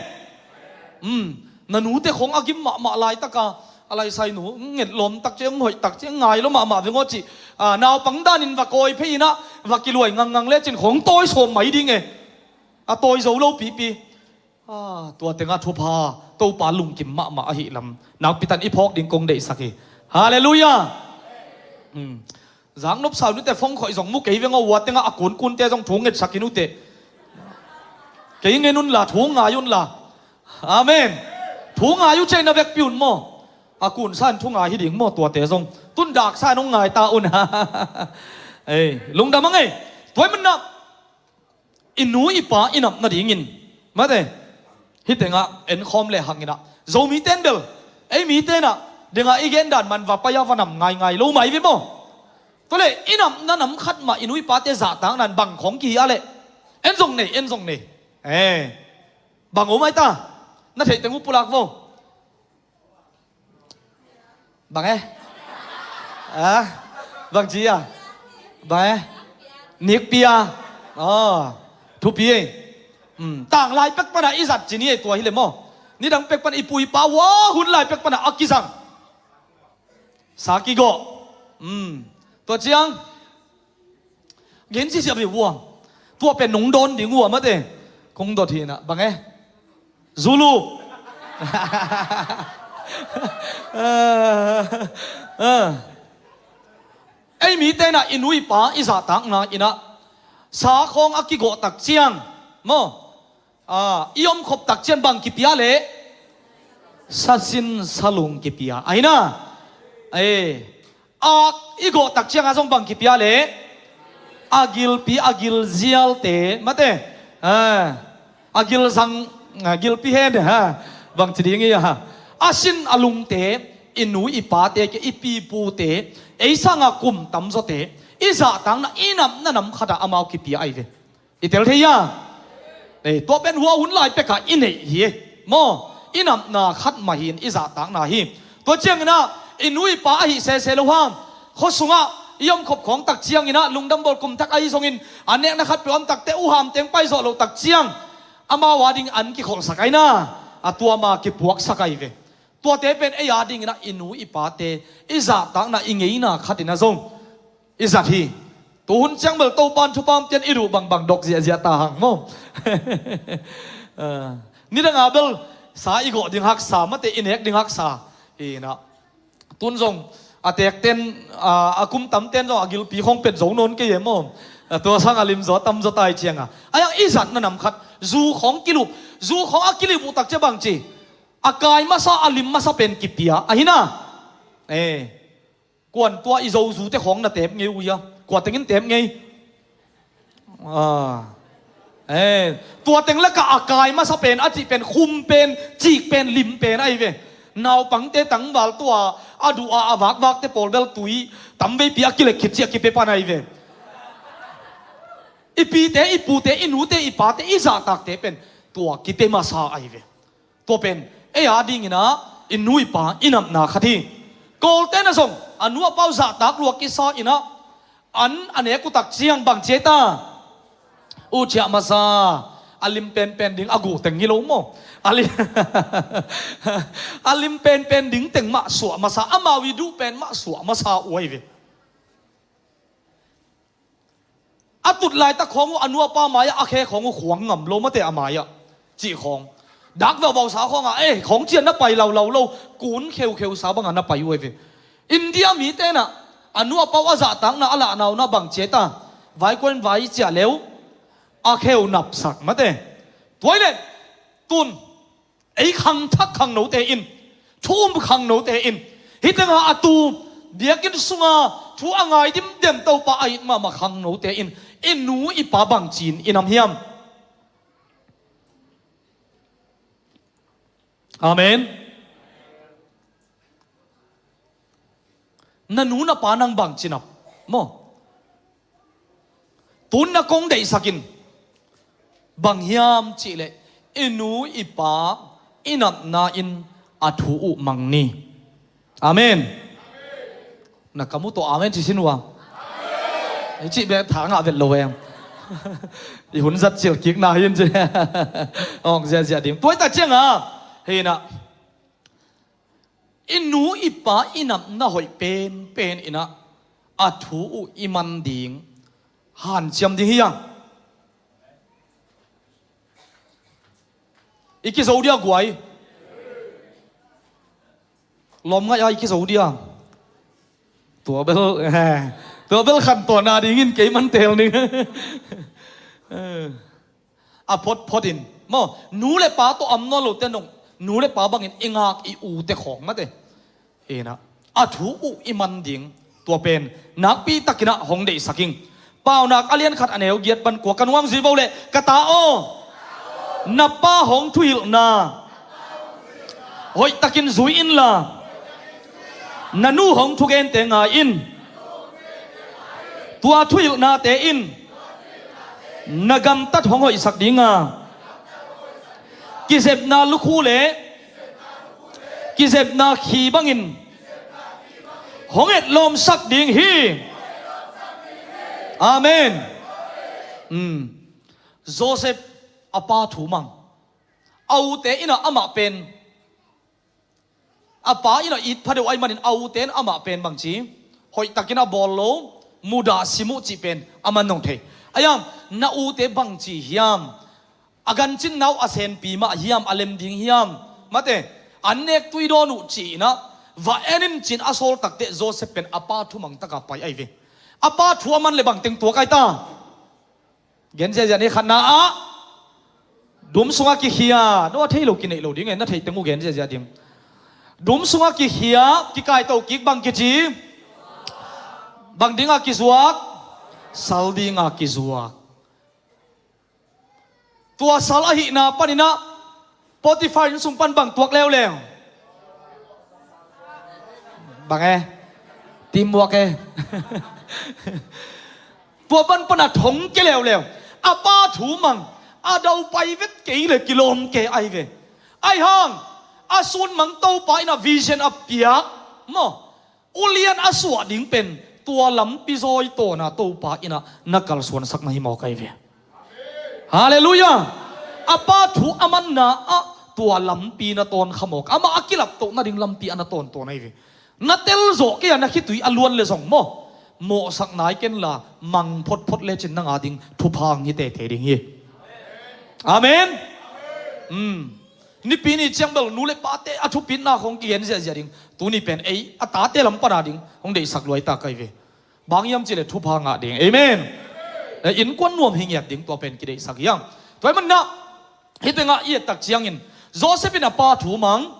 Um, na nute khawng a gim mahmah laitaka a laisai nu nget lawm tak ciang, hoih tak ciang, ngai lo mahmah veng aw cih, a, naupang danin va kawi phei inah va kiluai ngangngang lecin khawng tawi sawm mai ding e. A tawi zo lo pipi. A, tua tengah thupha Topa lungkim mahmah ahih lam nakpitan i phawk ding kong deihsak hi. Halleluiah. Um. Zaknop sau nute phone khawh zong mu kei veng aw, ua tengah a kunkunte zong thu ngetsak in ute. Kei ngen unla, thu ngai unla. Amen. Thu ngai uh cei na vekpi un maw? A kunsa in thu ngai hi ding maw tuate zong? Tun daksa in hong ngai ta un. Ei, lungdam a ngei. Tua ahih manin ah i nu i pa i nap nadingin, mate, hih tengah enkhawm le hang inah, Zomite in bel, ei mite inah, dengah i gen dan man va pai-a va nam ngaingai lo mai ve maw? Tua le i napna nam khat mah i nu i pate zahtakna in bang khawng kihi a leh? En zong nei, en zong nei. Eh, bang om ai ta? Na theih teng uh pulak vo. Bang e? A? Bang ci a? Bang e? Nikpi a? Aw, thupi e. Um, tanglai pek pana i zat ci ni e tua hi le maw? Nidang pek pana i pu i pa ua hun lai pek pana a kizang. Sa kigawh. Um, Tua ciang gen sisiap hi uh a, tua pen nong dawn ding uh a, mate. Kong dot hi na bang e. Zulu. Ah, ah. Ei mite na i nu i pa i zahtakna in ah sa khawng a kigawh tak ciang maw, ah, i omkhop tak ciang bang kipia leh? Sasin salung kipia ahi na. Eh, ak i gawh tak ciangah zong bang kipia leh? A gilpi a gilzialte, mate. Ah, a gilzang, ah, gilpi hen, ha. Bang ci ding hi a, a sin a lungte, i nu i pate, i pipute, ei sanga kum tamzawte i zahtakna, i napna nam khatah amau kipia ahi ve. I tel thei a? Ei, tua pen hua hun lai pekah i neih hi e maw. I napna khat mah hi in, i zahtakna hi. Tua ciangin ah i nu i pa ahi sese lo hang, khua sungah i omkhop khawng tak ciangin ah lungdam bawl kum thak ahi zongin, an nekna khat peuh om takte uh hamteng paizawh loh tak ciang amau ading an kikholhsak ahi na, a tua ma kipuaksak ahi ve. Tuate pen ei adingin ah i nu i pate i zahtakna, i ngeina khatin ah zong i zat hi. Tuhun ciang bel Topan thupha om ciang i duh bangbang dok ziahziah ta hang maw. Ah, nidangah bel sa i gawh ding haksa, mate, i nek ding haksa. Hi na, tun zong a tekten, ah, a kum tamten zong a gilpi khawng pet zo nawn kei e maw. Ah, tua sang a lim zaw a tam zaw tai ciangah a yang i zatna nam khat, zu khawng kilup. Zu khawng a kilup uh tak ciang bang ci? A kai masa, a lim masa pen kipia ahi na. Eh, kuan tua i zozute khawng na tep ngei uh hia? Kua tengin tep ngei? Ah. Eh, tua teng lakah a kai masa pen a cih pen khum pen, cik pen, lim pen ahi ve. Naupangte tangval tua a duh a, a vakvakte pawl bel tui tamveipi a kilek khit ciah kipia pan ahi ve. I pite, i pute, i nute, i pate, i zahtakte pen tua kipia masa ahi ve. Tua pen ei adingin ah i nu i pa i napna khat hi. Kawlten ah zong a nu a pa uh zahtak lua kisa in ah an a nek uh tak ciang bang ci ei ta? Uh ciah masa, a lim penpen ding, a guh teng hi lo maw. A lim, a lim penpen ding teng mah suah masa, amau i duh pen mah suah masa uh ahi ve. A tut laitak khawng uh a nu a pa mai-ah a khe khawng uh khuang ngam lo, mate, a mai-ah cih khawng. Dak vauvau sa khawngah, eh, khawng cian na pai laulau lo, kun kheukheu sa bangah na pai uh ahi ve. India mite nah a nu a pa uh a zahtakna a lahna uh nah bang ci ei ta? Vai kuan vai ciah leu a kheu napsak, mate. Tua hi leh tun ei khangthak khangnote in, thu um khangnote in, hih tengah a tu biakinn sunga thu a ngai dimdem Topa a it mahmah khangnote in i nu i pa bang ci-in i nam hiam? Amen. Na nu na pa nang bang ci nap maw? Tun na kong deihsak in bang hiam cih leh i nu i pa i natna in a thu uh mang ni. Amen. Na ka mu tawh amen ci sin uh a. I cih bek tha ngah vet lo em. I hun zat cil kik na hi in ci. Ong ziahziah ding. Tua hi ta ciangah, hei nah, i nu i pa i natna hoih penpen in ah a thu uh i man ding hanciam ding hi a. I kizo dia guai. Lawm ngaih a i kizo dia. Tua bel, tua bel khantawn a dingin kei man tel ning. A photphot in maw, nu le pa tawh am nawn lote nong, nu le pa bangin i ngak i ute khawng, mate. Hi nah, a thu uh i man ding, tua pen nakpi takin ah hong deihsak ing. Paunak a lian khat a neu giat pan kua, ka nuang zui vo leh, ka ta aw, na pa hong thuhilhna hoih takin zui inla, na nu hong thugente ngai in. Tua thuhilhnate in na gamtat hong hoihsak ding a, kizepna lukhu le kizepna khi bangin hong etlawmsak ding hi. Amen. Hmm. Joseph a pa thu mang. A ute in ah amah pen, a pa in ah it pha deuh ahih manin a ute in amah pen bang ci, hoih takin a bawl lo, Mudah sim uh cih pen a man nong thei. Ayang, na ute bangci hiam? A gancin nau a senpi mah hiam, a lem ding hiam? Mate, an nek tui dawn uh ci-inah va en in cin a sawl takteh Joseph pen a pa thu mangtaka pai ahi ve. A pa thu a man le bangteng tuak ai ta. Gen ziahziah ni. Khatna ah dum sungah kikhia. No a thei lo kineih lo ding e, na theih teng uh gen ziahziah ding. Dum sungah kikhia, kikaito kik bang kici? Bang dingah kizuak? Sal dingah kizuak. Tua sal ahihna paninah Potifar inn sung pan bang tuak leuleu? Bang e? Teamwork e. Tua pan pana thong ke leuleu. A pa thu mang, a daupai vet kei le kilawm ke ai ve. Ai hang, a sun mang Topa in a vision a piak maw? Ulian a suah ding pen tua lampi zawi tawna Topa innah na kalsuansak na hi mawk ahi ve. Halleluiah. A pa thu a manna ah tua lampi na tawn kha mawk. Amah a kilaptoh nading lampi a na tawntawn ahi ve. Na telzawh kei a na khitui a luan le zong maw, mawhsak nai kenla mang photphot lecin nanga ding thupha ang hi tete ding hi. Amen. Nipi ni ciang bel nu le pate a thupitna khong kigen ziahziah ding. Tuni pen ei a tate lam pana ding hong deihsak luai ta kai ve. Bang hiam cih le thupha ngah ding. Amen. Innkuan nuam hi ngiat ding tua pen kideihsak hiang. Tua hi manah hih tengah i et tak ciangin Joseph in a pa thu mang,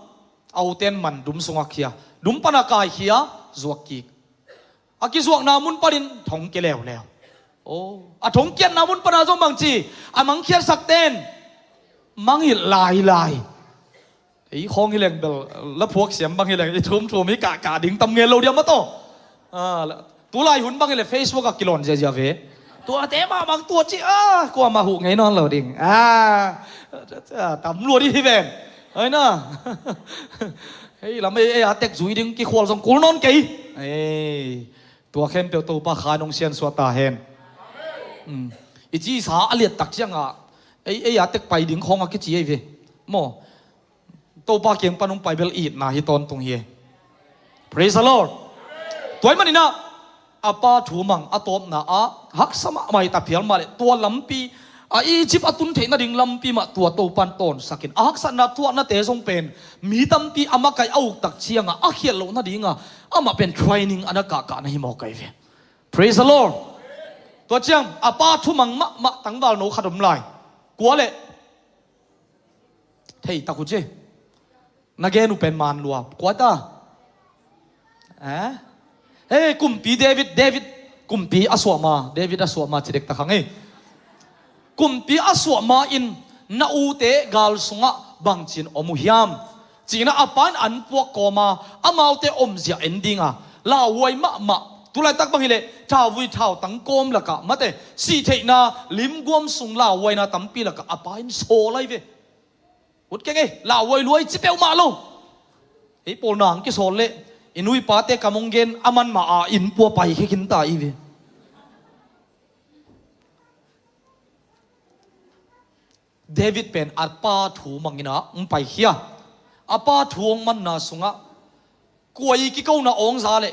a uten man dum sungah khia, dum pana kaikhia, zuak kik. A kizuakna mun panin thong ke leuleu. A thong kiatna mun pana zong bangci a mangkhiatsakten mangilh lailai. Ei khawng hi leng bel la phuak siam bang hi leng i thumthum hi kahkah ding tam ngel lo diam a taw. Tulai hun bang hi le Facebook ah kilon ziazia ve. Tuate mah bang tua ci a kuamah huh ngei nawn lo ding. Tam luat i hi ven. Aina. Hei lam ei a tek zui ding kikhual zong kul nawn kei. Tua khempeuh Topa kha nong siansuah ta hen. I cisa a liattak ciangah ei a tek pai ding khawng a kici ei ve maw? Topa kiang pan hong pai bel itna hi tawntung hi. Praise the Lord. Tua hi maninah a pa thu mang a tawpna ah haksa mahmah hi ta phial mah le tua lampi a Egypt a tun theih nading lampi mah tua Topan tawnsakin a haksatna tuahnate zong pen mi tampi a makaih a uktak ciangah a khialh loh nadinga amah pen training a na kahkah na hi mawk ahi ve. Praise the Lord. Tua ciang a pa thumang mahmah tangval no khat om lai. Kua le thei tak uh ci. Na gen uh pen man lua kua ta. Hei kumpi David, David kumpi a suahma, David a suahma ci dektak hang ei. Kumpi a suahma in na ute gal sungah bangcin om uh hiam? Cinah a pa in an puak kawma amaute omzia en dinga lauhuai mahmah. Tulaitak bang hileh thauvui thautang kawm lakah mate sihtheihna limguam sung lauhuaina tampi lakah a pa in sawl ahi ve. Ut keng ei lauhuai luai ci peuhmah lo. Ei pawl nang kisawl leh i nu i pate kam hong gen a manmah a innpua pai khekhinta i ve. David pen a pa thu manginah hong paikhia. A pa thu hong manna sungah kuai kikona awngza le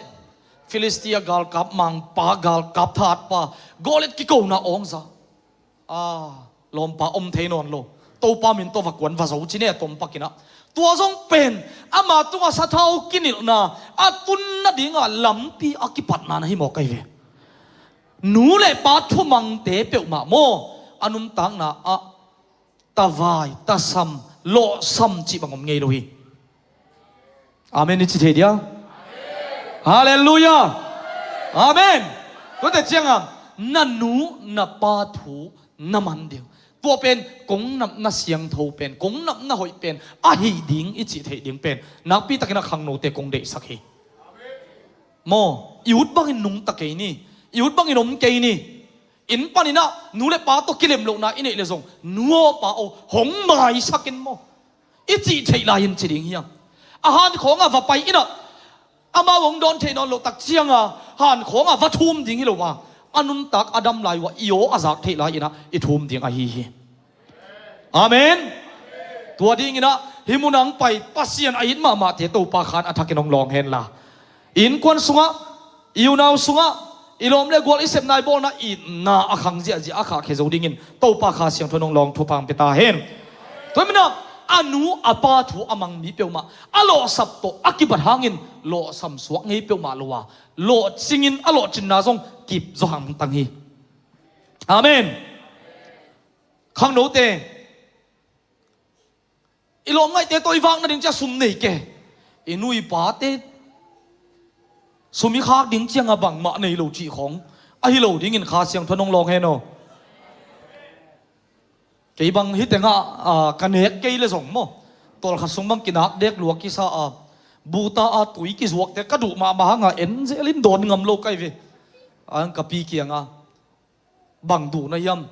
Filistia galkap mangpa galkap thatpa Goliat kikona awngza. Lawmpa om thei nawn lo. Topa min tawh va kuan va zo ci ne a tom pakinah tua zong pen ama tungah sathau kinilhna a tun nadinga lampi a kipatna na hi mawk ahi ve. Nu le pa thumangte peuhmah maw a nuntakna ah tavai tasam lawhsam cih bang om ngei lo hi. Amen i ci thei dia? Halleluiah. Amen. Tuate cianga na nu na pa thu na man ding tua pen kong napna siangtho pen kong napna hoih pen ahi ding i cih theih ding pen nakpitakin a khangnote kong deihsak hi. Maw i ut bangin nungta kei ni. I ut bangin om kei ni. Inn paninah nu le pa tawh kilem lohna i neih le zong nu aw pa aw hong maisakin maw i cih theih lai-in ci ding hiam? A hankhawngah va pai inah amau hong dawn theih nawn loh tak cianga hankhawngah va thum ding hi lo a a nuntak a dam lai uh ah i aw a zak theih lai-inah i thum ding ahi hi. Amen. Tua dinginah hih munah hong pai Pasian a it mahmahte Topa khan a thakin hong lawng henla i innkuan sungah i unau sungah I lawm le gual i sepna i bawlna itna a khang ziahziah a khahkhia zo dingin Topa Kha Siangtho in hong lawng thupha hong pia ta hen. Tua hi manin ah a nu a pa thu a mang mi peuhmah, a lawhsap tawh a kibat hangin lawhsam suak ngei peuhmah lo a, lawhcingin a lawhcinna zong kip zaw hangtang hi. Amen. Khangnote, i lawmngaihte tawh i vak nading ciang sum nei kei. I nu i pate sum i khak ding ciangah bangmah nei lo cih khawng ahi lo dingin Kha Siangtho in hong lawng hen aw. Kei bang hih tengah, a, ka nek kei le zong maw, tawlkhat sung bang kinak dek lua kisa a, buta a tui kizuakte ka duh mahmah hangah en zelin dawn ngam lo ka hi ve. A, ka pi kiangah, bang duh na hiam?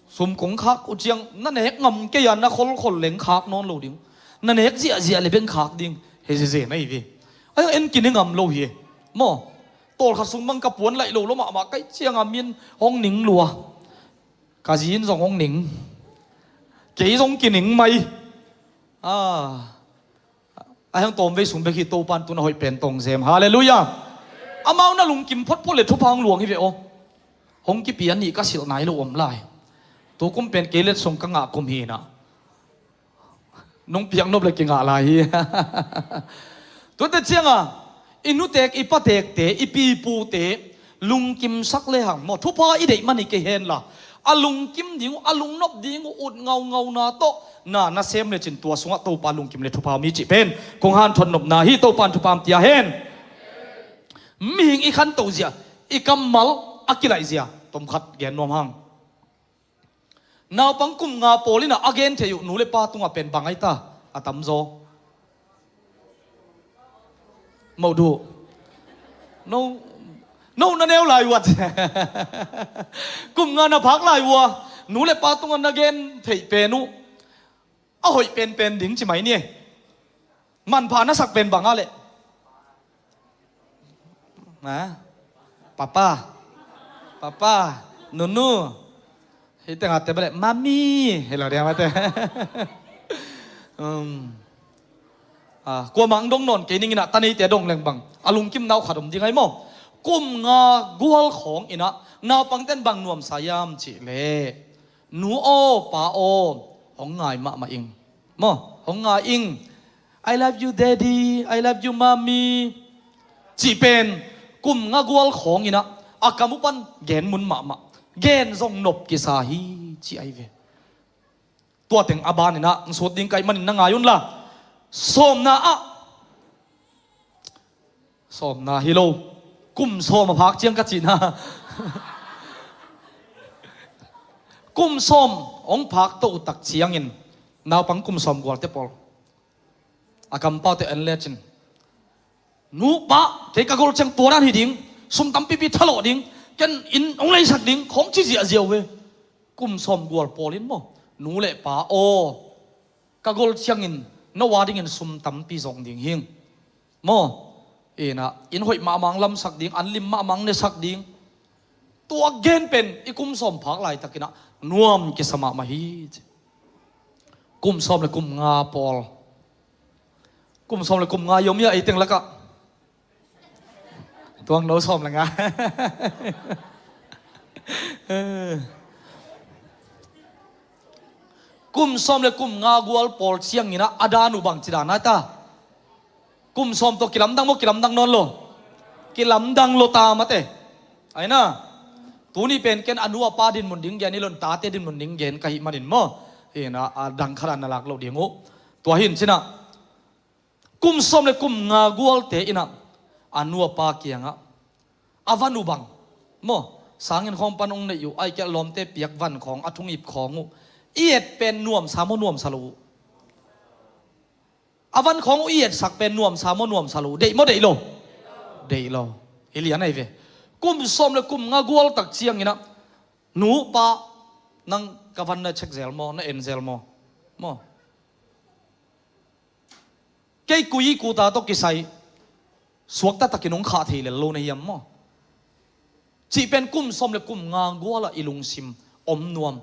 Sum kong khak uh ciang na nek ngam kei a, na kholkhol leng khak nawn lo ding, na nek ziahziah le beng khak ding, he zeze na hi ve. Ai, en kine ngam lo hi maw. Tawlkhat sung bang ka puan laih lo lo mahmah ka hih ciangah min hong ning lua. Ka zi in zong hong ning, kei zong kining mai. A, a hang tawmvei sung bek hi, Topan tun a hoih pen tong zem. Halleluiah. Amau na lungkim photphot le thupha hong luang hi ve aw. Hong kipia nih ka silh nai lo om lai. Tukum pen kei letsong ka ngah kum hi na. Nong piak nop le kingah lai hi. Tuate ciangah i nutek, i patekte, i pipute lungkimsak lehang maw, thupha i deih man hi kei henla, a lungkim ding uh, a lungnop ding uh ut ngaungauna tawh na na sem lecin tua sungah Topa lungkim le thupha om hi cih pen kong hanthot nopna hi. Topan thupha hong pia hen. Mihing i khantoh zia, i kammal a kilaih zia tomkhat gen nuam hang. Naupang kum nga pawl in ah a gen theih uh nu le pa tungah pen bang ai ta? A tamzaw. Moh duh. No, no na neu lai uat. Kum nga na phak lai ua, nu le pa tungah na gen theih pen uh a hoih penpen ding ci mai ni. Manpha na sak pen bang a leh? Ha? Papa. Papa. Nunu. Hih tengah te bale mami. Hello dia mate. Um. Ah, kuamah ang dong nawn kei ning in ah, ta neite dong leng bang a lungkim nau khat om ding ai maw. Kum nga gual khawng in ah naupangten bang nuamsa hiam cih leh, nu aw, pa aw, hong ngai mahmah ing. Maw, hong ngai ing. "I love you, daddy. I love you, mommy." Cih pen kum nga gual khawng in ah a kam uh pan gen mun mahmah. Gen zong nop kisa hi, ci ai ve. Tua teng a ban in ah hong sut ding ka hih manin na ngai un la. Sawmna ah, sawmna hi lo, kum sawm a phak ciang ka cihna. Kum sawm hong phak to uh tak ciangin naupang kum sawm gualte pawl a kampaute en lecin, "Nu pa, kei ka gol ciang tua dan hi ding, sum tampipi thalawh ding, ken inn hong leisak ding," khawng ci ziahziah uh ve. Kum sawm gual pawl in maw, "Nu le pa aw, ka gol ciangin no a dingin sum tampi zong ding hing. Maw, inn ah inn hoih mahmah ang lamsak ding, an lim mahmah ang nesak ding." Tua gen pen i kum sawm phak laitakin ah nuam kisa mahmah hi, ci. Kum sawm le kum nga pawl. Kum sawm le kum nga i om hi a, ei teng lakah. Tuang no sawm le nga. Kum sawm le kum nga gual pawl ciangin ah a dan uh bang ci dan ai ta? Kum sawm tawh kilamdang maw, kilamdang nawn lo? Kilamdang lo ta mate. Ai na. Tuni pen ken a nu a pa dinmun ding gen hi lo in, tate dinmun ding gen ka hih manin maw, hi na, a dang khat a na lak lo ding uh. Tua hi in ci na, kum sawm le kum nga gualte in ah a nu a pa kiangah a van uh bang maw, sanginn khawng pan hong neih uh, ahih kei leh lawmte piak van khawng, a thungip khawng uh i et pen nuamsa maw, nuamsa lo uh? A van khawng uh i etsak pen nuamsa maw, nuamsa lo uh? Deih maw, deih lo? Deih lo. Hi lian ahi ve. Kum sawm le kum nga gual tak ciangin ah, "Nu pa, nang ka van na check zel maw, na en zel maw? Maw, kei kui kuta tawh kisai suakta takin hong khah thei lel lo na hiam maw?" Cih pen kum sawm le kum nga gual ah i lungsim om nuam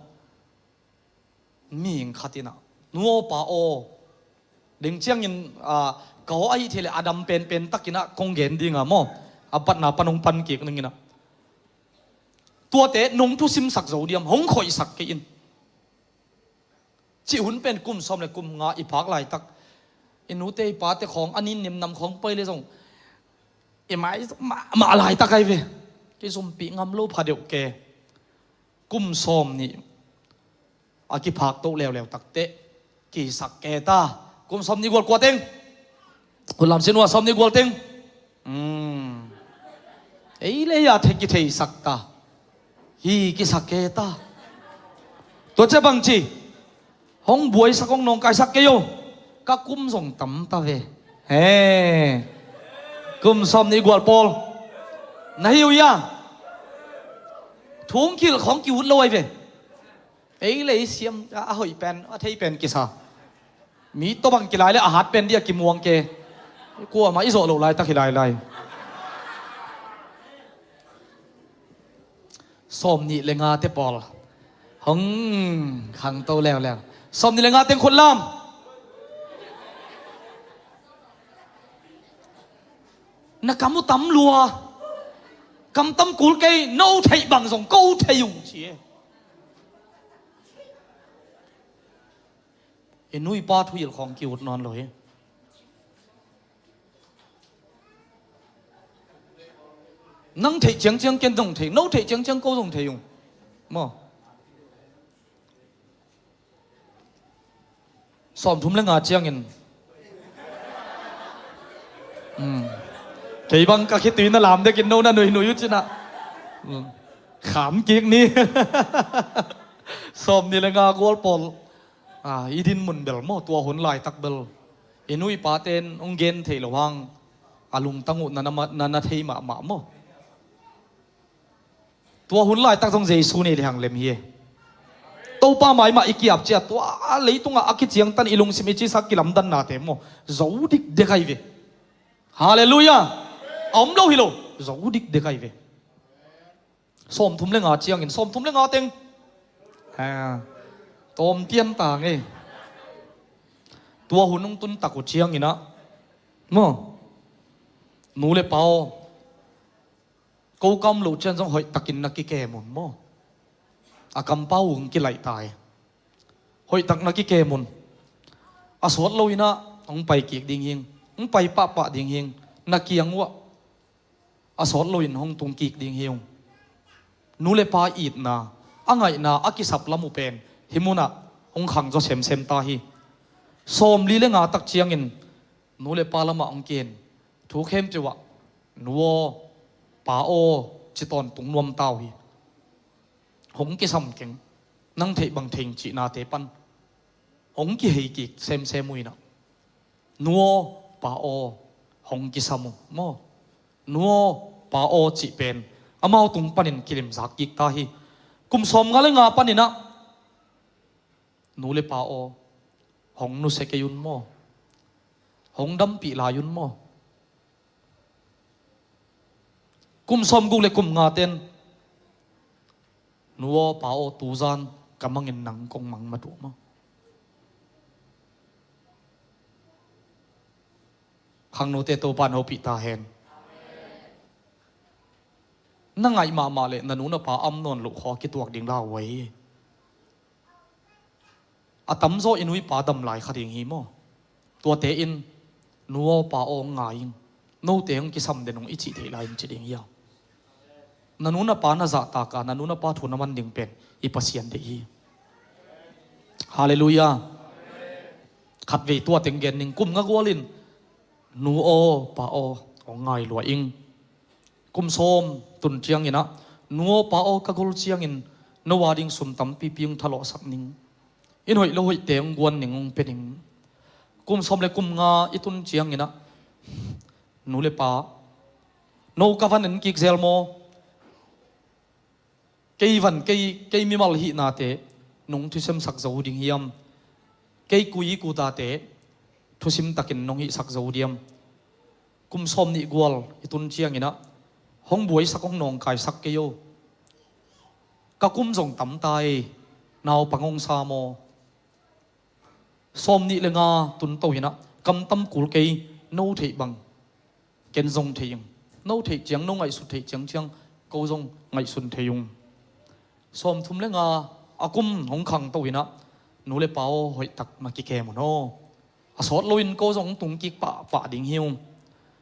mihing khat in ah, "Nu aw, pa aw," ding ciangin, ah, ka aw ahih theih leh a dam penpen takin ah kong gen ding a maw, a patna pan hong pan kik ning in ah, Tuate nong thusimsak zo diam, hong khoihsak kei in. Cih hun pen kum sawm le kum nga i phak laitak, i nute i pate khawng a ninnim nam khawng pai le zong i mai mah, mah laitak ai ve. Kizumpih ngam lo pha deuh ke. Kum sawm nih a kiphak toh leuleu takteh kisak ke ta. Kum sawm nih gual kua teng? Hun lam sin ua, sawm nih gual teng. Hmm. Ei le a thei kitheisak ta. Hi kisak ke ta. Tua cia bang ci? Hong buaisak, hong nawngkaisak kei o. Ka kum zong tam ta ve. He. Kum sawm nih gual pawl. Na hi uh ia. Thungkil khawng ki-ut lo ai ve. Ei le ei siam a, a hoih pen, a thei pen kisa. Mi tawh bang kilai le a hat pen dia kimuang ke. Kuamah i zawh loh laitak hi lailai. Sawm nih le nga te pawl. Hong khangto leuleu. Sawm nih le nga teng khut lam. Na kam uh tam lua. Kam tam kul kei, no theih bang zong ko thei ung ci e. I nu i pa thuhilh khawng ki-ut nawn lo hi. Nang theih ciangciang ken zong thei, no theih ciangciang ko zong thei ung. Maw? Sawmthum le nga ciangin. Hmm. Kei bang ka khitui na lam dekin no na nuinui uh cinah. Hmm. Kham kik ni. Sawm nih le nga gual pawl. Ah, i din mun bel maw, tua hun laitak bel i nu i paten hong gen thei lo hang a lungtang uh na, na, na, na thei mahmah maw? Tua hun laitak zong Jesu nei le hang lem hi e. Topa mai mah i kiap ciah tua a leitungah a kiciangtan i lungsim i cisak kilamdannate maw, zo dikdek ai ve. Halleluiah. A om lo hi lo, zo dikdek ai ve. Sawmthum le nga ciangin, sawmthum le nga teng. Ha. Tawm tian ta ngei. Tua hun hong tun tak uh cianginah maw, nu le pa aw, ko kam loh cian zong hoih takin na kikem un maw? A kampau uh hong kilaih ta hi. Hoih tak na kikem un. A sawt loinah hong pai kik ding hing, hong pai pahpah ding hing, na kiang uh ah a sawt loin hong tung kik ding hi ung. Nu le pa itna, a ngaihna a kisap lam uh pen hih munah hong khang zaw semsem ta hi. Sawmli le nga tak ciangin nu le pa lamah hong ken thu khempeuh ah nu aw, pa aw, ci tawntung nuam ta uh hi. Hong kisam keng, nang theih bang thei ing cihnate pan hong kihei kik semsem uh inah nu aw, pa aw, hong kisam uh maw? Nu aw, pa aw cih pen amau tung panin kilimzak kik ta hi. Kum sawmnga le nga paninah nu le pa aw, hong nusia kei un maw? Hong dampih lai un maw? Kum sawmguk le kum nga ten nu aw, pa aw, tuzan ka mangin nang kong mang mat uh maw? Khangnote Topa in hopih ta hen. Na ngaih mahmah le na nu na pa am nawn loh khaw kituak ding lau uh hi. A tamzaw i nu i pa dam lai kha ding hi maw? Tuate in nu aw, pa aw, hong ngai ing. Note hong kisam den ung i cih theih lai in ci ding hi a. Na nu na pa na zahtak a, na nu na pa thu na man ding pen i Pasian deih hi. Halleluiah. Khatvei tua teng gen ning, kum nga gualin nu aw, pa aw, hong ngai lua ing. Kum sawm tun cianginah nu aw, pa aw, ka gol ciangin no a ding sum tampipi hong thalawhsak ning. In hoih lo hoihte hong guan ning, hong pia ning. Kum sawm le kum nga i tun cianginah nu le pa, no ka van en kik zel maw? Kei van, kei, kei mimal hihnate nong thusemsak zo ding hiam? Kei kui i kutate thusim takin nong hihsak zo diam? Kum sawm nih gual i tun cianginah hong buaisak, hong nawngkaisak kei o. Ka kum zong tam ta ei, naupang hong sa maw? Sawm nih le nga tun to inah kam tam kul kei, no theih bang ken zong thei ing. No theih ciang, no ngaihsut theih ciangciang ko zong ngaihsun thei ung. Sawmthum le nga a kum hong khangto in ah, nu le pa aw, hoihtak na kikem un aw. A sawt loin ko zong hong tungkik pahpah ding hi ung.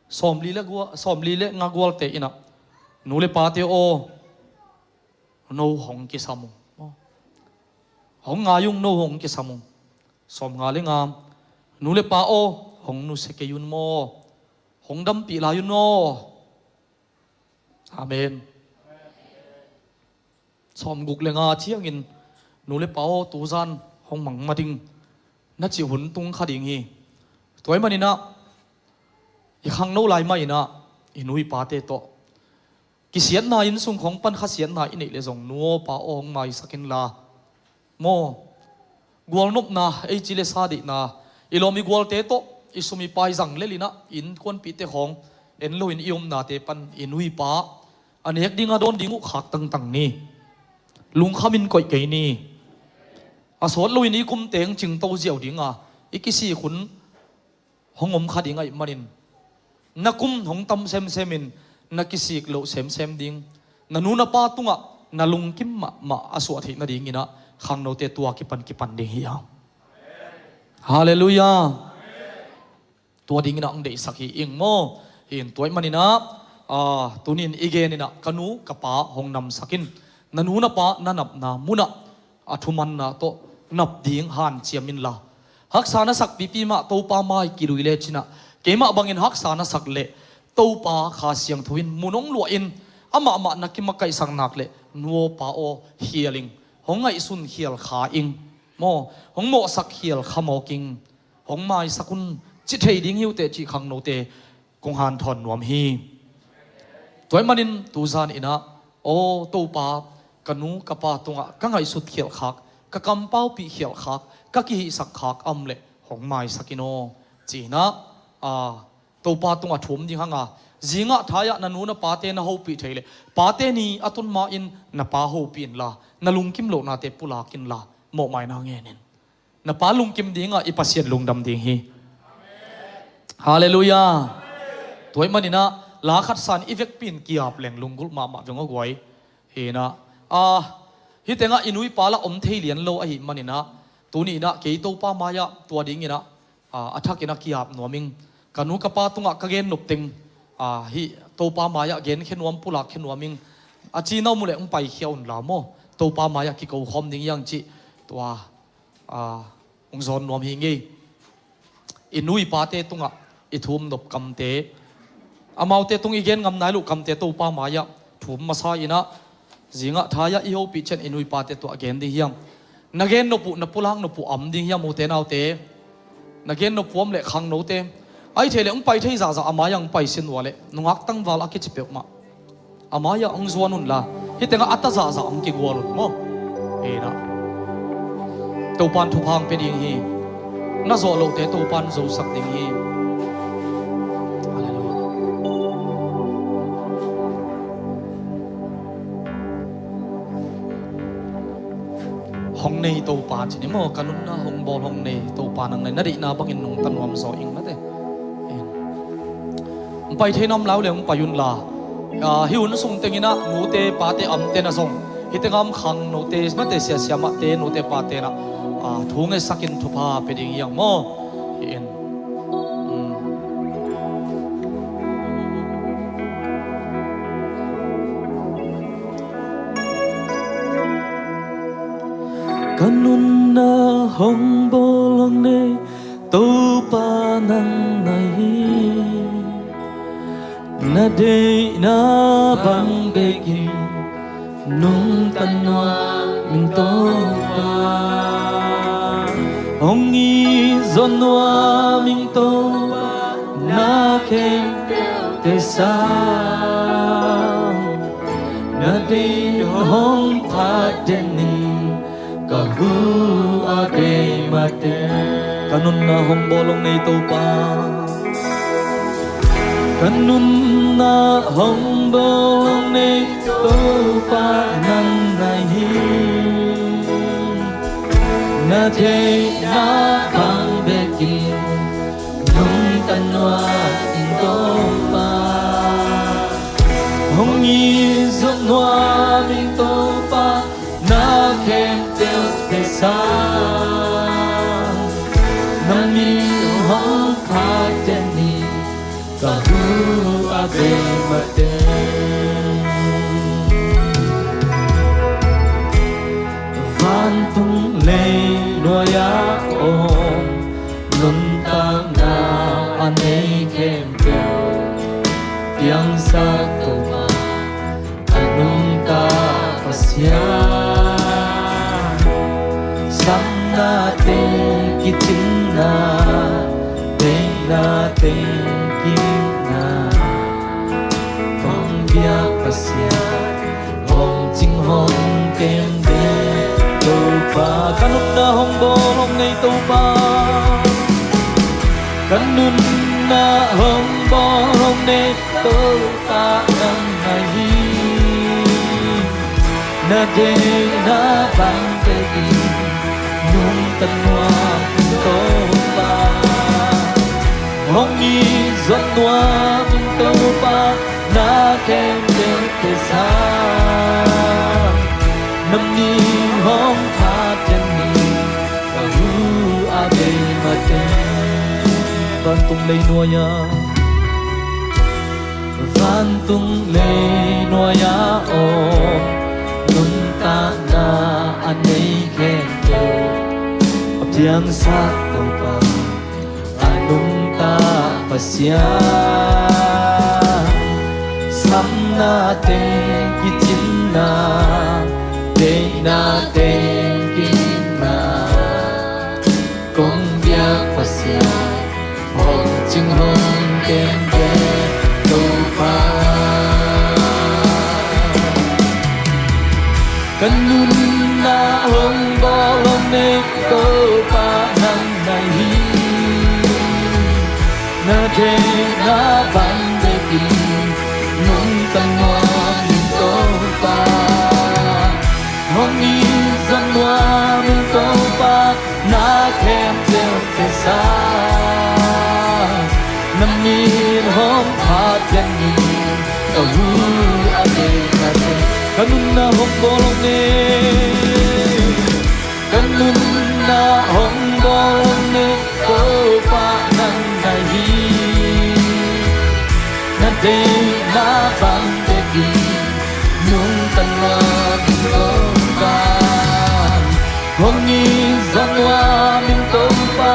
Sawmli le gua, sawmli le nga gualte in ah, nu le pate aw, no hong kisam ung. Hong ngai ung, no hong kisam ung. Sawmnga le nga, nu le pa aw, hong nusia kei un maw. Hong dampih lai un aw. Amen. Sawmguk le nga ciangin, nu le pa aw, tuzan hong mangma ding na cih hun tung kha ding hi. Tua ahih manin ah, i khangno lai mah in ah, i nu i pate tawh kisiatna, inn sung khawng pan khasiatna i neih leh zong, nu aw pa aw, hong maisak inla maw. Gualnopna, ei ci le sa deihna, i lawm i gualte tawh i sum i pai zang lel in ah, i innkuanpihte khawng en loin i omnate pan i nu i pa a nek ding a dawn ding uh khak tangtang ni. Lungkham in koih kei ni. A sawt loin i kum teng cingto ziau ding a, i kisik hun hong om kha ding ahih manin, na kum hong tam semsem in, na kisik loh semsem ding, na nu na pa tungah na lungkim mahmah a suah theih nadingin ah, khangnote tua kipan kipan ding hi hang. Halleluiah. Tua dingin ah hong deihsak hi ing maw. Hi in, tua ahih manin ah, ah, tuni in i gen in ah, ka nu ka pa hong namsak in. Na nu na pa na napna munah a thumanna tawh nap ding hanciam inla, haksa na sak pipi mah Topa mai kilui lecin ah, keimah bangin haksa na sak leh Topa Kha Siangtho in mun hong luah in, amah mah na kimakaihsak nak leh, nu aw pa aw, khial ing. Hong ngaihsun khial kha ing maw. Hong mawhsak khial kha mawk ing. Hong maisak un, ci thei ding hi uh teh, cih khangnote kong hanthawn nuam hi. Tua ahih manin tuzan in ah, aw Topa, ka nu ka pa tungah ka ngaihsut khialh khak, ka kampaupih khialh khak, ka kihihsak khak a om leh hong maisak in aw, ci in ah, a, Topa tungah thum ding hang a, zingah thai-ah na nu na pate na hopih thei leh, Pate Ni a tun ma-in na pa hopih inla, na lungkim lohnate pulak inla, mawhmaina ngen in. Na pa lungkim dingah i Pasian lungdam ding hi. Halleluiah. Tua ahih manin ah, la khat san i vekpi in ki-ap leng lunggulh mahmah veng aw guai. Hi in ah, ah, hih tengah i nu i pa lah om thei lian lo ahih manin ah, tuni in ah kei Topa mai-ah tua dingin ah, ah, a thakin ah ki-ap nuam ing. Ka nu ka pa tungah ka gen nop teng, ah, hih Topa mai-ah genkhia nuam, pulakkhia nuam ing. A cina om uh leh hong paikhia unla maw. Topa mai-ah kiko khawm ding hi hang cih, tua, a, hong zawn nuam hi ing ei. I nu i pate tungah i thum nop kamte, amaute tung i gen ngam nai loh kamte Topa mai-ah thum masa in ah, zingah thai-ah i hopih ciang i nu i pate tungah gen ding hiam? Na gen nop uh, na pulak nop uh a om ding hiam, ute naute? Na gen nop uh a om leh, khangnote, ahih theih leh hong pai thei zahzah a mai-ah hong pai sin uh a leh, nungak tangval a kici peuhmah a mai-ah hong zuan unla, hih tengah a ta zahzah hong kigual un maw. Hi in ah, Topa in thupha hong pia ding hi. Na zawh lohte Topa in zosak ding hi. Halleluiah. Hong nei Topa ci ni maw, ka nunna hong bawl hong nei Topa, nang na deihna bangin nungta nuam zaw ing, na te. Hong pai thei na om lai uh leh hong pai unla, ah, hih hun sung teng in ah nute pate amte na zong, hih tengah om khangnote, mate, sia siamahte, nute pate in ah, ah, thu ngetsak in thupha pia ding hi hang maw. Hi in. Um. Ka nunna hong bawl hong nei Topa nang na hi. Na deihna bang bekin nungta nuam ing Topa. Hong it zaw nuam ing Topa, na khempeuhte sang. Na deih hong phat den ing, ka hu a bei mate. Ka nunna hong bawl hong nei Topa. Ka nunna hong bawl hong nei Topa nang na hi. Na deihna bang bekin nungta nuam ing Topa. Hong it zaw nuam ing Topa, khempeuh te sang, na min hong phat den ni, ka hu a bei mah teng. Vantung leinuai-a om, nuntakna a nei khempeuh piangsak Topa, a nungta Pasian. Samna teng kicinna, deihna teng kiimna, kong biak Pasian, hong cing hong kem den Topa. Ka nunna hong bawl hong nei Topa, ka nunna hong bawl hong nei Topa nang ahi. Na deihna bang bekin nungta nuam in Topa, hong it zon nuam in Topa, na khempeuh te sang, na min hong phat den ni, ka hu a bei mah teng. Vantung leinuai-a, vantung leinuai-a om, nuntakna a nei khempeuh a piangsak Topa, a nungta Pasian. Samna teng kicinna, deihna teng kiimna, kong biak Pasian, hong cing hong kem den Topa. Ka nunna hong bawl hong nei Topa nang ahi. Na deihna bang bekin nungta nuam in Topa, hong it zon nuam in Topa, na khempeuh te sang, na min hong phat den ni, ka hu a bei mah teng. Ka nunna hong bawl hong nei, ka nunna hong bawl hong nei Topa nang ahi. Na deihna bang bekin nungta nuam in Topa, hong it zon nuam in Topa,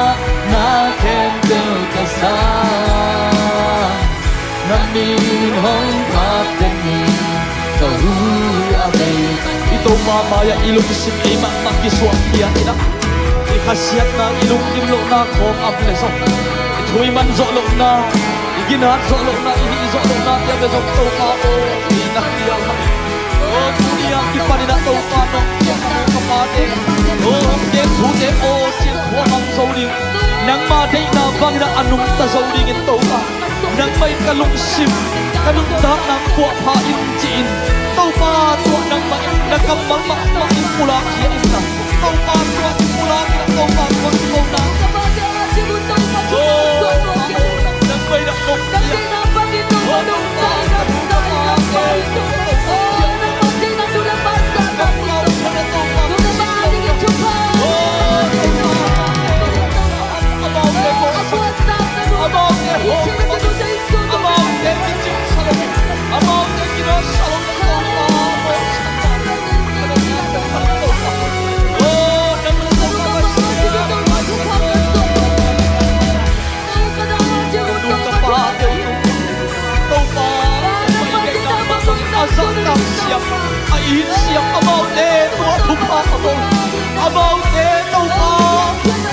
na khempeuh te sang, na min hong phat den ni, ka hu a bei. I Topa mai-ah i lungsim ei mahmah kisuahkhia in ah, i khasiatna, i lungkim lohna khawng a om leh zong, i thu i man zawh lohna, i ginat zawh lohna, i hih zawh lohnate a om leh zong, Topa aw, i na khia uh hi. Aw, tuni a kipan in ah Topa nong piak ka nu ka pate, aw, hong gen thute aw ci-in thuak mang zo ding, nangma deihna bangin ah a nungta zo dingin Topa, nangmah in ka lungsim, ka nuntakna kuah pha in ci-in, Topa, tua nangmah in na kammal mahmah in pulak khia in la. Topa, tua in pulak in la, Topa, tua in pulak. Nangmah in ah nong piak. Topa, a zahtak siam, a it siam amaute tua thupha a bawl. Amaute Topa,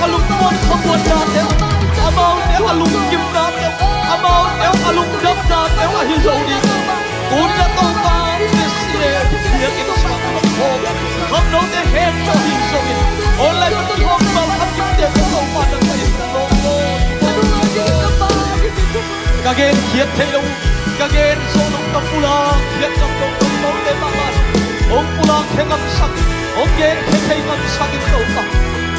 a lungmuan khamuannate, amaute a lungkimnate, amaute a lungdamnate ahi zo ding. Tun la Topa, Bethlehem biakinn sungah kong khawm khamnote khempeuh ahi zongin, online a kihawm mimal khat kimte tawh Topa nangmah in ka lawm lo. Ka genkhiat theih lo, ka gen zo lo, ka pulak khiat ngam lo, ka note mahmah hong pulak khia ngamsak, hong genkhia thei ngamsak in Topa.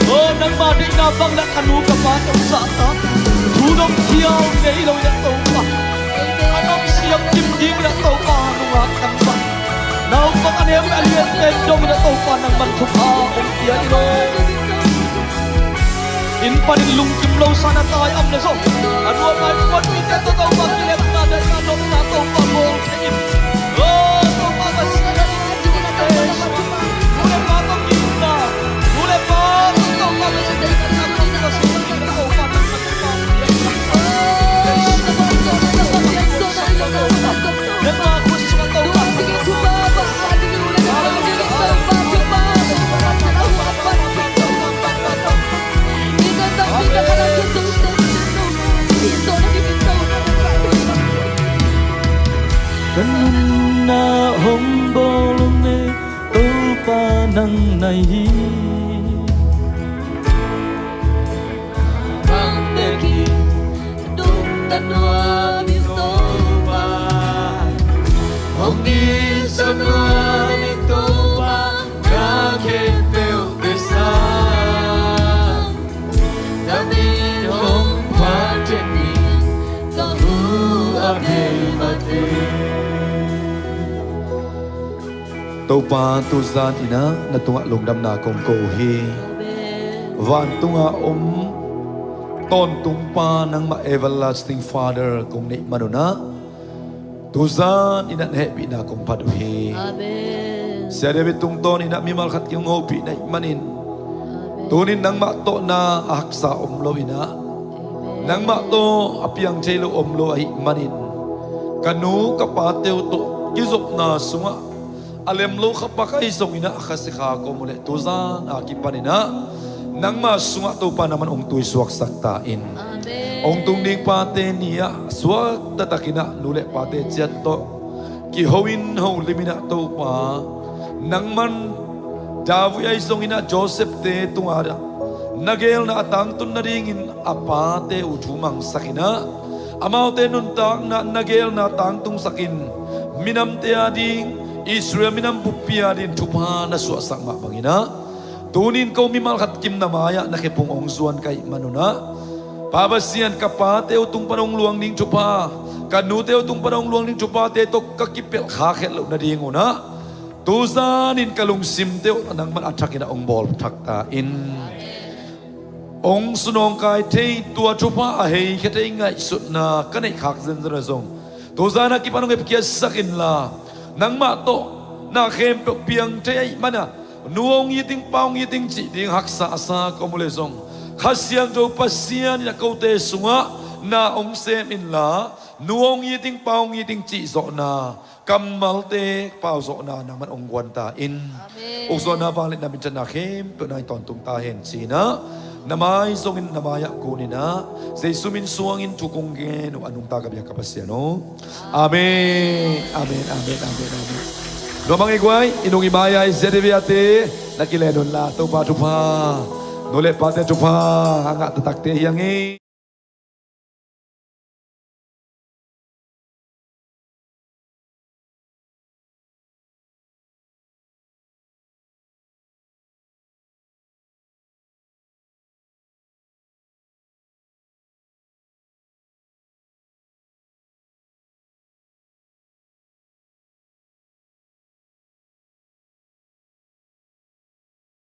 Aw, nangma deihna bang lah ka nu ka pa tawh zahtak, thu dong khial ngei lo in ah Topa, a nam siam kim ding in ah Topa, nungak kan bang. Naupang a neu le a lian pen dong in ah Topa nangman thupha hong pia in aw. Inn panin lungkim lo sa in ah tai am le zong, a nuam a kuan mite tawh Topa kilemna, daihna, nopna Topa bawl thei in. Aw Topa Pasian, nu le pa tawh kiimna, nu le pa tawh Topa Pasian, Topa nangman thupha hong pia in aw. Ka nunna hong bawl ung e, Topa nang na hi. Bang tekin dong ta nuam ing Topa, hong kisa nuam ing Topa, na khempeuh te sang. Na min hong phat in, ka hu a bel mate. Topa, tuzan in ah na tungah lungdamna kong ko uh hi. Amen. Vantunga om tawntungpa nangmah Everlasting Father kong neih man un ah, tuzan in ah na hehpihna kong phat uh hi. Amen. Sia David tungtawn in ah mimal khat kong hopih na hih manin, amen, tunin nangmah tawh na a haksa om lo in ah, amen, nangmah tawh a piang thei lo om lo ahih manin, ka nu ka pate uh tawh kizopna sungah a lem lo kha pak ahi zongin ah, a khasia kha kawm uh leh tuzan a kipanin ah nangma sungah Topa nangman hong tuisuaksak ta in. Amen. Hong tung ding pate ni-ah suak taktakin ah nu le pate ciat tawh kiho in holim in ah Topa, nangman David ahi zongin ah Joseph-te tungah na geelna a tangtun nadingin a pate uh thu mangsakin ah, amaute nuntakna na geelna tangtungsakin, minamte ading, Israel minam buppi ading thupha na suahsak mah bangin ah, tunin ko mimal khat kim na mai-ah na khephung hong zuan ka hih man un ah, Pa Pasian, ka pate uh tung pan hong luang ding thupha, ka nute uh tung pan hong luang ding thuphate tawh ka kipelh khak het loh nading un ah, tuzanin ka lungsimte uh nangman a thakin ah hong bawl thak ta in. Hong sunawngkai thei, tua thupha a heikhia thei ngaihsutna ka neih khak zenzen uh zong, tuzan a kipan hong hepkhiatsak inla, nangmah tawh na khempeuh piang thei ahih manin ah, nu hong it ing, pa hong it ing cih ding haksa a sa ka om uh leh zong, Kha Siangtho Pasian in ah kote sungah na hong sem inla, nu hong it ing, pa hong it ing cih zawhna kammalte pauzawhna nangman hong guan ta in. Amen. Ukzawhna, vangliatna, minthanna khempeuh nang in tawntung ta hen ci-in ah, na mai zongin na mai-ah kunin ah, Jesu min suangin thu kong ngen uh a nungta ka biak ka Pasian aw. Amen. Amen, amen, amen, amen. Nuam ing ei guai, i nung i mai-a i ziate viate na kilen unla, Topa thupha, nu le pate thupha a ngah taktakte hi ing ei.